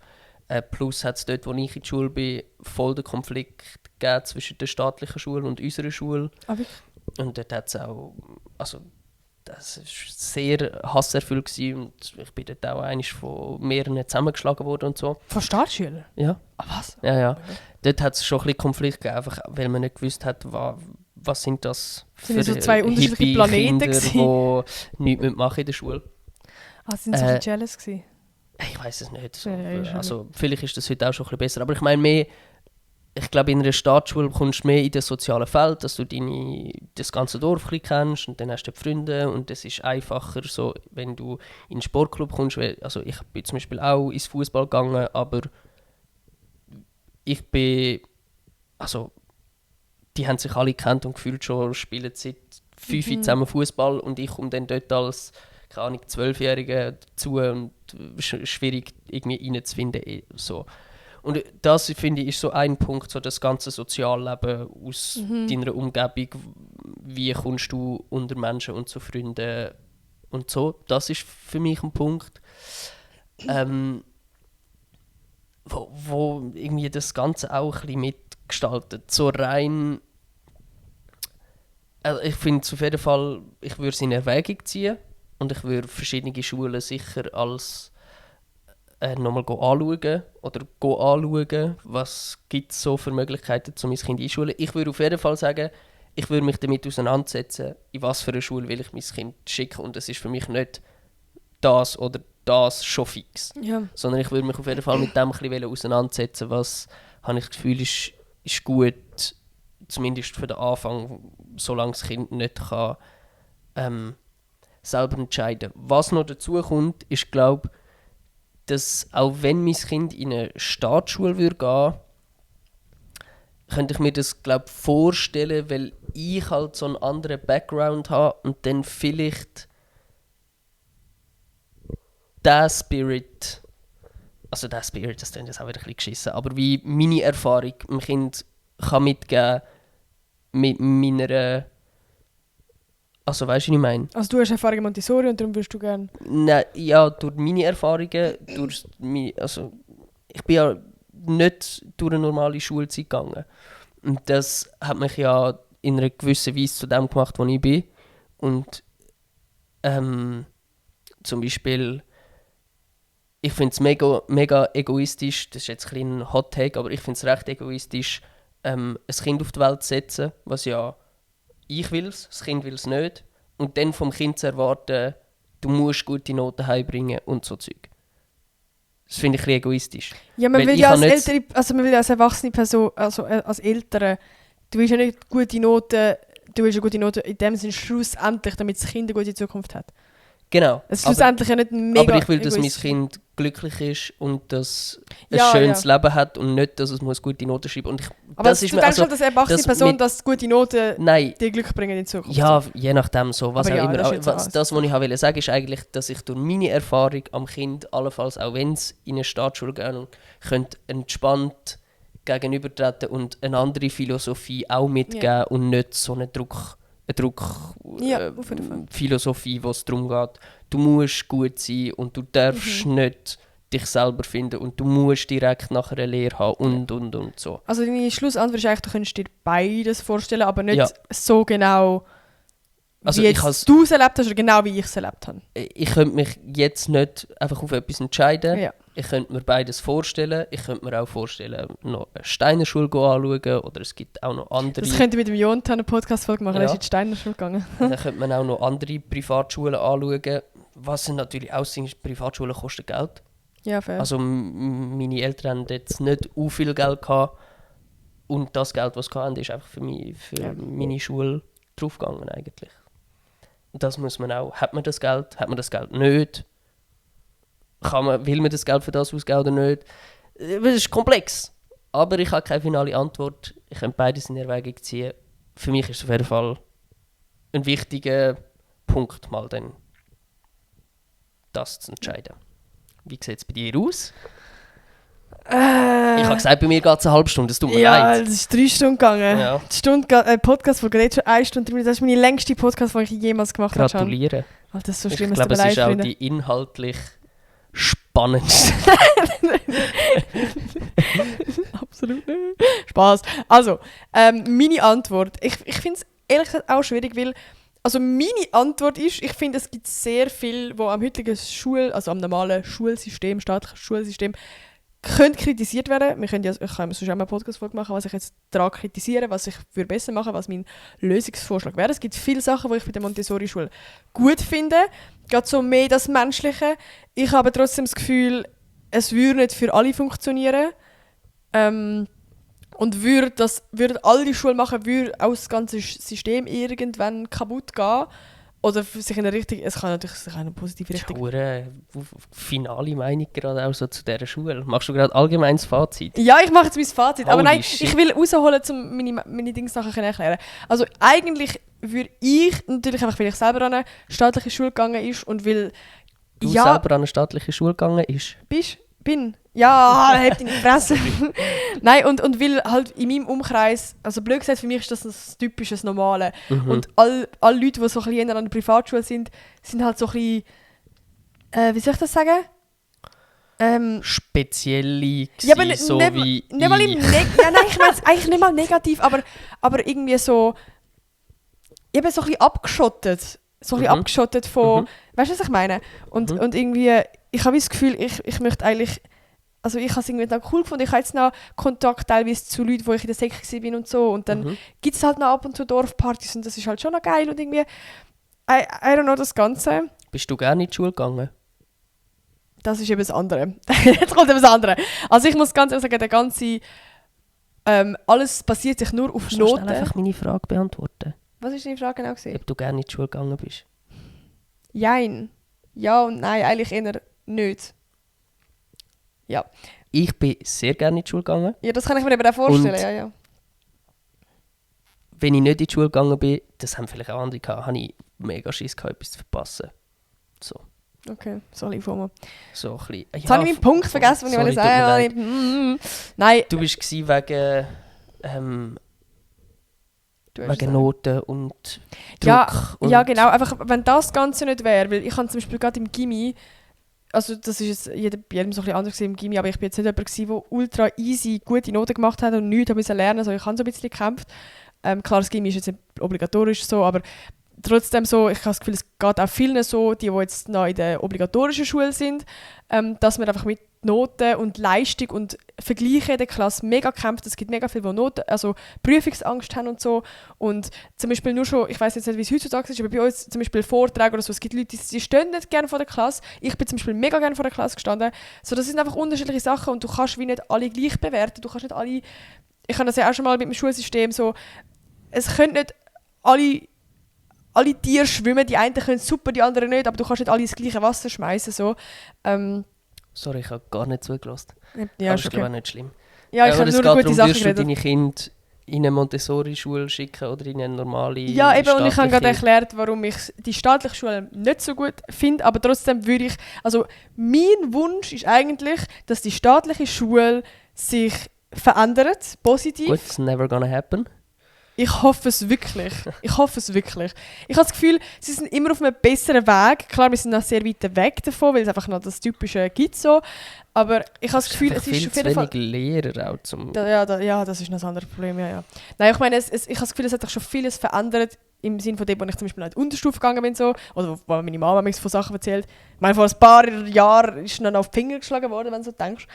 Plus hat es dort, wo ich in der Schule bin, voll den Konflikt gegeben zwischen der staatlichen Schule und unserer Schule. Und dort hat es auch, also das war sehr hasserfüllt gewesen und ich bin dort auch einmal von mehreren zusammengeschlagen worden und so. Von Staatsschülern? Ja. Was? Ja. Dort hat es schon ein bisschen Konflikt gegeben, einfach weil man nicht gewusst hat, was sind das für so zwei unterschiedliche Planeten Kinder, die nichts machen in der Schule. Sind sie so jealous gewesen? Ich weiß es nicht. So, also, vielleicht ist das heute auch schon ein bisschen besser. Aber ich meine mehr, ich glaube, in einer Staatsschule kommst du mehr in das soziale Feld, dass du das ganze Dorf ein bisschen kennst und dann hast du Freunde und es ist einfacher, so, wenn du in den Sportclub kommst. Also ich bin zum Beispiel auch ins Fußball gegangen, aber ich bin, also die haben sich alle gekannt und gefühlt schon, spielen seit 5 Jahren zusammen Fußball und ich komme dann dort als, keine Ahnung, 12-Jährige dazu und schwierig irgendwie reinzufinden. So. Und das, finde ich, ist so ein Punkt, so das ganze Sozialleben aus deiner Umgebung. Wie kommst du unter Menschen und zu Freunden und so. Das ist für mich ein Punkt, wo irgendwie das Ganze auch ein bisschen mitgestaltet. So rein... Also ich finde es auf jeden Fall, ich würde es in Erwägung ziehen und ich würde verschiedene Schulen sicher als nochmal anschauen was gibt es so für Möglichkeiten, um mein Kind einzuschulen. Ich würde auf jeden Fall sagen, ich würde mich damit auseinandersetzen, in was für eine Schule will ich mein Kind schicken und es ist für mich nicht das oder das schon fix. Ja. Sondern ich würde mich auf jeden Fall mit dem ein bisschen auseinandersetzen, was, habe ich das Gefühl, ist gut, zumindest für den Anfang, solange das Kind nicht kann, selber entscheiden kann. Was noch dazu kommt, ist, glaube ich, dass auch wenn mein Kind in eine Staatsschule würde gehen, könnte ich mir das, glaube ich, vorstellen, weil ich halt so einen anderen Background habe und dann vielleicht das Spirit, das klingt jetzt auch wieder ein bisschen geschissen, aber wie meine Erfahrung dem Kind kann mitgeben mit meiner... Also weißt du, was ich meine? Also du hast Erfahrung in Montessori und darum würdest du gerne... Nein, ja, durch meine Erfahrungen, ich bin ja nicht durch eine normale Schulzeit gegangen. Und das hat mich ja in einer gewissen Weise zu dem gemacht, wo ich bin. Und zum Beispiel ich finde es mega, mega egoistisch, das ist jetzt ein kleiner Hot Take, aber ich finde es recht egoistisch, ein Kind auf die Welt zu setzen, was ja ich will es, das Kind will es nicht. Und dann vom Kind zu erwarten, du musst gute Noten heimbringen und so Zeug. Das finde ich ein bisschen egoistisch. Ja, man Weil will ich ja kann als nicht- ältere, also man will ja als erwachsene Person, also als Eltern, du willst ja nicht gute Noten, du willst ja gute Noten in dem Sinne schlussendlich, damit das Kind eine gute Zukunft hat. Genau. Es ist schlussendlich ja nicht mega Aber ich will, dass mein egoistisch. Kind glücklich ist und dass ein Ja, schönes ja. Leben hat und nicht, dass es muss gute Noten schreiben muss. Aber Das du ist denkst mir also, schon, dass eine erwachsene das Person, mit- dass gute Noten nein, dir Glück bringen in Zukunft. ja, je nachdem so, was Aber auch ja, immer. das ist Aber jetzt was, alles. das, was ich wollte sagen, ist eigentlich, dass ich durch meine Erfahrung am Kind, allenfalls auch wenn es in eine Staatsschule gehen, könnte entspannt gegenübertreten und eine andere Philosophie auch mitgeben und nicht so eine Ja, auf jeden Fall. Philosophie, wo es darum geht, du musst gut sein und du darfst nicht dich selber finden und du musst direkt nach einer Lehre haben und so. Also deine Schlussantwort ist eigentlich, du könntest dir beides vorstellen, aber nicht Ja. so genau, Also wie ich jetzt has- du es erlebt hast oder genau wie ich es erlebt habe. Ich könnte mich jetzt nicht einfach auf etwas entscheiden. Ja. Ich könnte mir beides vorstellen. Ich könnte mir auch vorstellen, noch eine Steinerschule anschauen. Oder es gibt auch noch andere. Das könnte ich mit dem Jonathan eine Podcast-Folge machen, Ja. er ist in die Steinerschule gegangen. Dann könnte man auch noch andere Privatschulen anschauen. Was sind natürlich auch sind, Privatschulen kosten Geld. Ja, fair. Also meine Eltern haben jetzt nicht so viel Geld gehabt. Und das Geld, was sie hatten, ist einfach für meine Schule draufgegangen eigentlich. Und das muss man auch. Hat man das Geld nicht? Will man das Geld für das ausgeben oder nicht? Das ist komplex. Aber ich habe keine finale Antwort. Ich kann beides in Erwägung ziehen. Für mich ist es auf jeden Fall ein wichtiger Punkt, mal dann das zu entscheiden. Wie sieht es bei dir aus? Ich habe gesagt, bei mir geht es eine halbe Stunde. Es tut mir ja, leid. es ist 3 Stunden gegangen. Ja. Die Podcast-Folge geht jetzt schon 1 Stunde 3 Minuten. Das ist meine längste Podcast-Folge, die ich jemals gemacht habe. Can. Gratuliere. Oh, das ist so Ich schlimm, glaube, es ist auch Freunde. die inhaltlich spannendste. Absolut nicht. Spaß. Also, meine Antwort. Ich finde es ehrlich gesagt auch schwierig, weil also meine Antwort ist, ich finde, es gibt sehr viel, wo am heutigen also am normalen Schulsystem, staatlichen Schulsystem, könnte kritisiert werden. Ich kann sonst auch mal eine Podcast-Folge machen, was ich jetzt daran kritisiere, was ich würde besser machen, was mein Lösungsvorschlag wäre. Es gibt viele Sachen, die ich bei der Montessori-Schule gut finde. Gerade so mehr das Menschliche. Ich habe trotzdem das Gefühl, es würde nicht für alle funktionieren. Und würden alle Schulen machen, würde auch das ganze System irgendwann kaputt gehen. Oder sich in eine Richtung, es kann natürlich sich in eine positive Das ist Richtung. eine finale Meinung gerade auch so zu dieser Schule. Machst du gerade allgemeines Fazit? Ja, ich mache jetzt mein Fazit. Aber Holy nein, shit. ich will rausholen, um meine Dinge nachher erklären. Also eigentlich würde ich, natürlich einfach, weil ich selber an eine staatliche Schule gegangen ist und weil... Du selber an eine staatliche Schule gegangen bist? Bin. Ja, halt deine Fresse. Nein, und weil halt in meinem Umkreis, also blöd gesagt, für mich ist das typisches Normale. Und alle Leute, die so ein bisschen an der Privatschule sind halt so ein bisschen, wie soll ich das sagen? Spezielle Ja, aber gewesen, so wie nicht mal im ich. ja, nein, ich meine es eigentlich nicht mal negativ, aber irgendwie so, eben so ein bisschen abgeschottet. So ein bisschen abgeschottet von, weißt du, was ich meine? Und irgendwie, ich habe das Gefühl, ich möchte eigentlich, also ich habe es irgendwie noch cool gefunden, ich habe jetzt noch Kontakt teilweise zu Leuten, wo ich in der Sek war und so, und dann gibt es halt noch ab und zu Dorfpartys und das ist halt schon noch geil und irgendwie, I don't know, das Ganze. Bist du gerne in die Schule gegangen? Das ist eben das andere. Jetzt kommt eben das andere. Also ich muss ganz ehrlich sagen, der ganze, alles basiert sich nur auf Kannst du schnell Noten. einfach meine Frage beantworten? Was war deine Frage genau? Gewesen? Ob du gerne in die Schule gegangen bist? Jein. Ja und nein, eigentlich eher nicht. Ja. Ich bin sehr gerne in die Schule gegangen. Ja, das kann ich mir eben auch vorstellen, Und- ja. Wenn ich nicht in die Schule gegangen bin, das haben vielleicht auch andere gehabt, habe ich mega Schiss gehabt, etwas zu verpassen. So, Okay, sorry, Fomo. so ein bisschen. Jetzt habe ich meinen Punkt vergessen, den ich wollte sagen. Nein. Du warst wegen Du hast wegen Noten und Druck. Ja, und ja, genau. Einfach, wenn das Ganze nicht wäre, weil ich habe zum Beispiel gerade im Gymi, also das ist jetzt bei jedem so ein bisschen anders im Gymi, aber ich bin jetzt nicht jemand gewesen, der ultra easy gute Noten gemacht hat und nichts lernen musste. Also ich habe so ein bisschen gekämpft. Klar, das Gymi ist jetzt nicht obligatorisch so, aber trotzdem so, ich habe das Gefühl, es geht auch vielen so, die jetzt noch in der obligatorischen Schule sind, dass man einfach mit Noten und Leistung und Vergleichen in der Klasse mega kämpft. Es gibt mega viele, die Noten, also Prüfungsangst haben und so. Und zum Beispiel nur schon, ich weiß jetzt nicht, wie es heutzutage ist, aber bei uns zum Beispiel Vorträge oder so, es gibt Leute, die stehen nicht gerne vor der Klasse. Ich bin zum Beispiel mega gerne vor der Klasse gestanden. So, das sind einfach unterschiedliche Sachen und du kannst wie nicht alle gleich bewerten. Du kannst nicht alle, ich habe das ja auch schon mal mit dem Schulsystem so, es können nicht alle Tiere schwimmen, die einen können super, die anderen nicht, aber du kannst nicht alle ins gleiche Wasser schmeißen. So. Sorry, ich habe gar nicht zugelassen. Ja, aber ist ist okay. auch nicht schlimm. Ja, ich habe nur gute Sachen wirst du geredet. deine Kinder in eine Montessori-Schule schicken oder in eine normale Ja, eben, und ich habe gerade staatliche? erklärt, warum ich die staatliche Schule nicht so gut finde, aber trotzdem würde ich, also mein Wunsch ist eigentlich, dass die staatliche Schule sich verändert, positiv. Gut, it's never gonna happen. Ich hoffe es wirklich. Ich hoffe es wirklich. Ich habe das Gefühl, sie sind immer auf einem besseren Weg. Klar, wir sind noch sehr weit weg davon, weil es einfach noch das Typische gibt so. Aber ich habe das Gefühl, es ist viel auf zu jeden Fall... wenig Lehrer auch zum... Ja, das ist noch ein anderes Problem, ja. Nein, ich meine, ich habe das Gefühl, es hat sich schon vieles verändert, im Sinne von dem, wo ich zum Beispiel noch in die Unterstufe gegangen bin, so, oder wo meine Mama mir von Sachen erzählt. Ich meine, vor ein paar Jahren ist dann auf die Finger geschlagen worden, wenn du so denkst.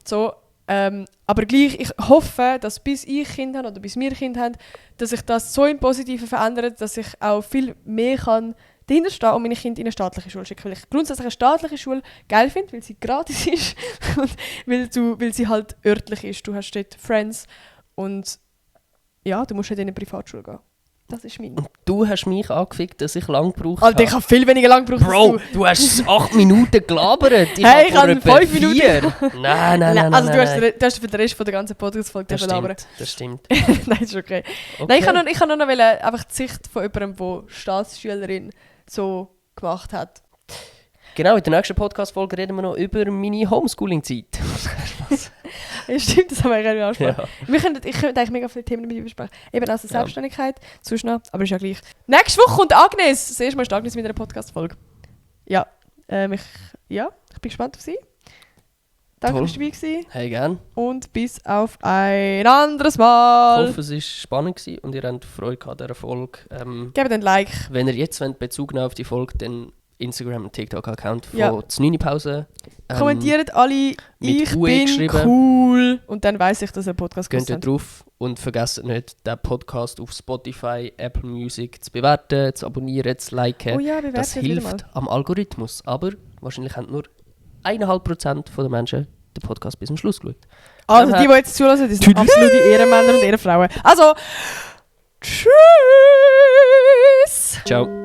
So, aber gleich, ich hoffe, dass bis ich Kinder habe oder bis wir Kinder haben, dass sich das so im Positiven verändert, dass ich auch viel mehr kann dahinter stehen und meine Kinder in eine staatliche Schule schicken. Weil ich grundsätzlich eine staatliche Schule geil finde, weil sie gratis ist und weil sie halt örtlich ist. Du hast dort Friends und ja, du musst nicht in eine Privatschule gehen. Das ist mein. Du hast mich angefickt, dass ich lang gebraucht Alter, ich habe viel weniger lang gebraucht Bro, als du hast 8 Minuten gelabert. Hey, ich habe etwa 5 Minuten. 4. Nein. Also du nein. hast für den Rest von der ganzen Podcast-Folge labern. Das stimmt. Nein, ist okay. Nein, ich kann nur noch einfach die Sicht von jemandem, der Staatsschülerin so gemacht hat. Genau, in der nächsten Podcast-Folge reden wir noch über meine Homeschooling-Zeit. Ja, stimmt, das haben wir gerade angesprochen. Ja. Ich könnte eigentlich mega viele Themen mit dir besprechen. Eben aus der Selbstständigkeit, sonst noch, aber ist ja gleich. Nächste Woche kommt Agnes. Das erste Mal ist Agnes mit einer Podcast-Folge. Ja, ich bin gespannt auf sie. Danke, dass du dabei gewesen. Hey, gern. Und bis auf ein anderes Ich Mal. hoffe, es war spannend gewesen und ihr habt Freude gehabt an dieser Folge. Gebt ein Like. Wenn ihr jetzt Bezug nehmen auf die Folge, dann Instagram- und TikTok-Account von Ja. «Znüni-Pause». Kommentiert alle, mit ich UE bin geschrieben. cool. Und dann weiss ich, dass ihr einen Podcast Geht gehört habt. drauf und vergesst nicht, den Podcast auf Spotify, Apple Music zu bewerten, zu abonnieren, zu liken. Oh ja, bewertet Das wieder hilft mal. am Algorithmus. Aber wahrscheinlich haben nur 1,5% der Menschen den Podcast bis zum Schluss geschaut. Also die jetzt zulassen, die sind absolute Ehrenmänner und Ehrenfrauen. Also, tschüss! Ciao.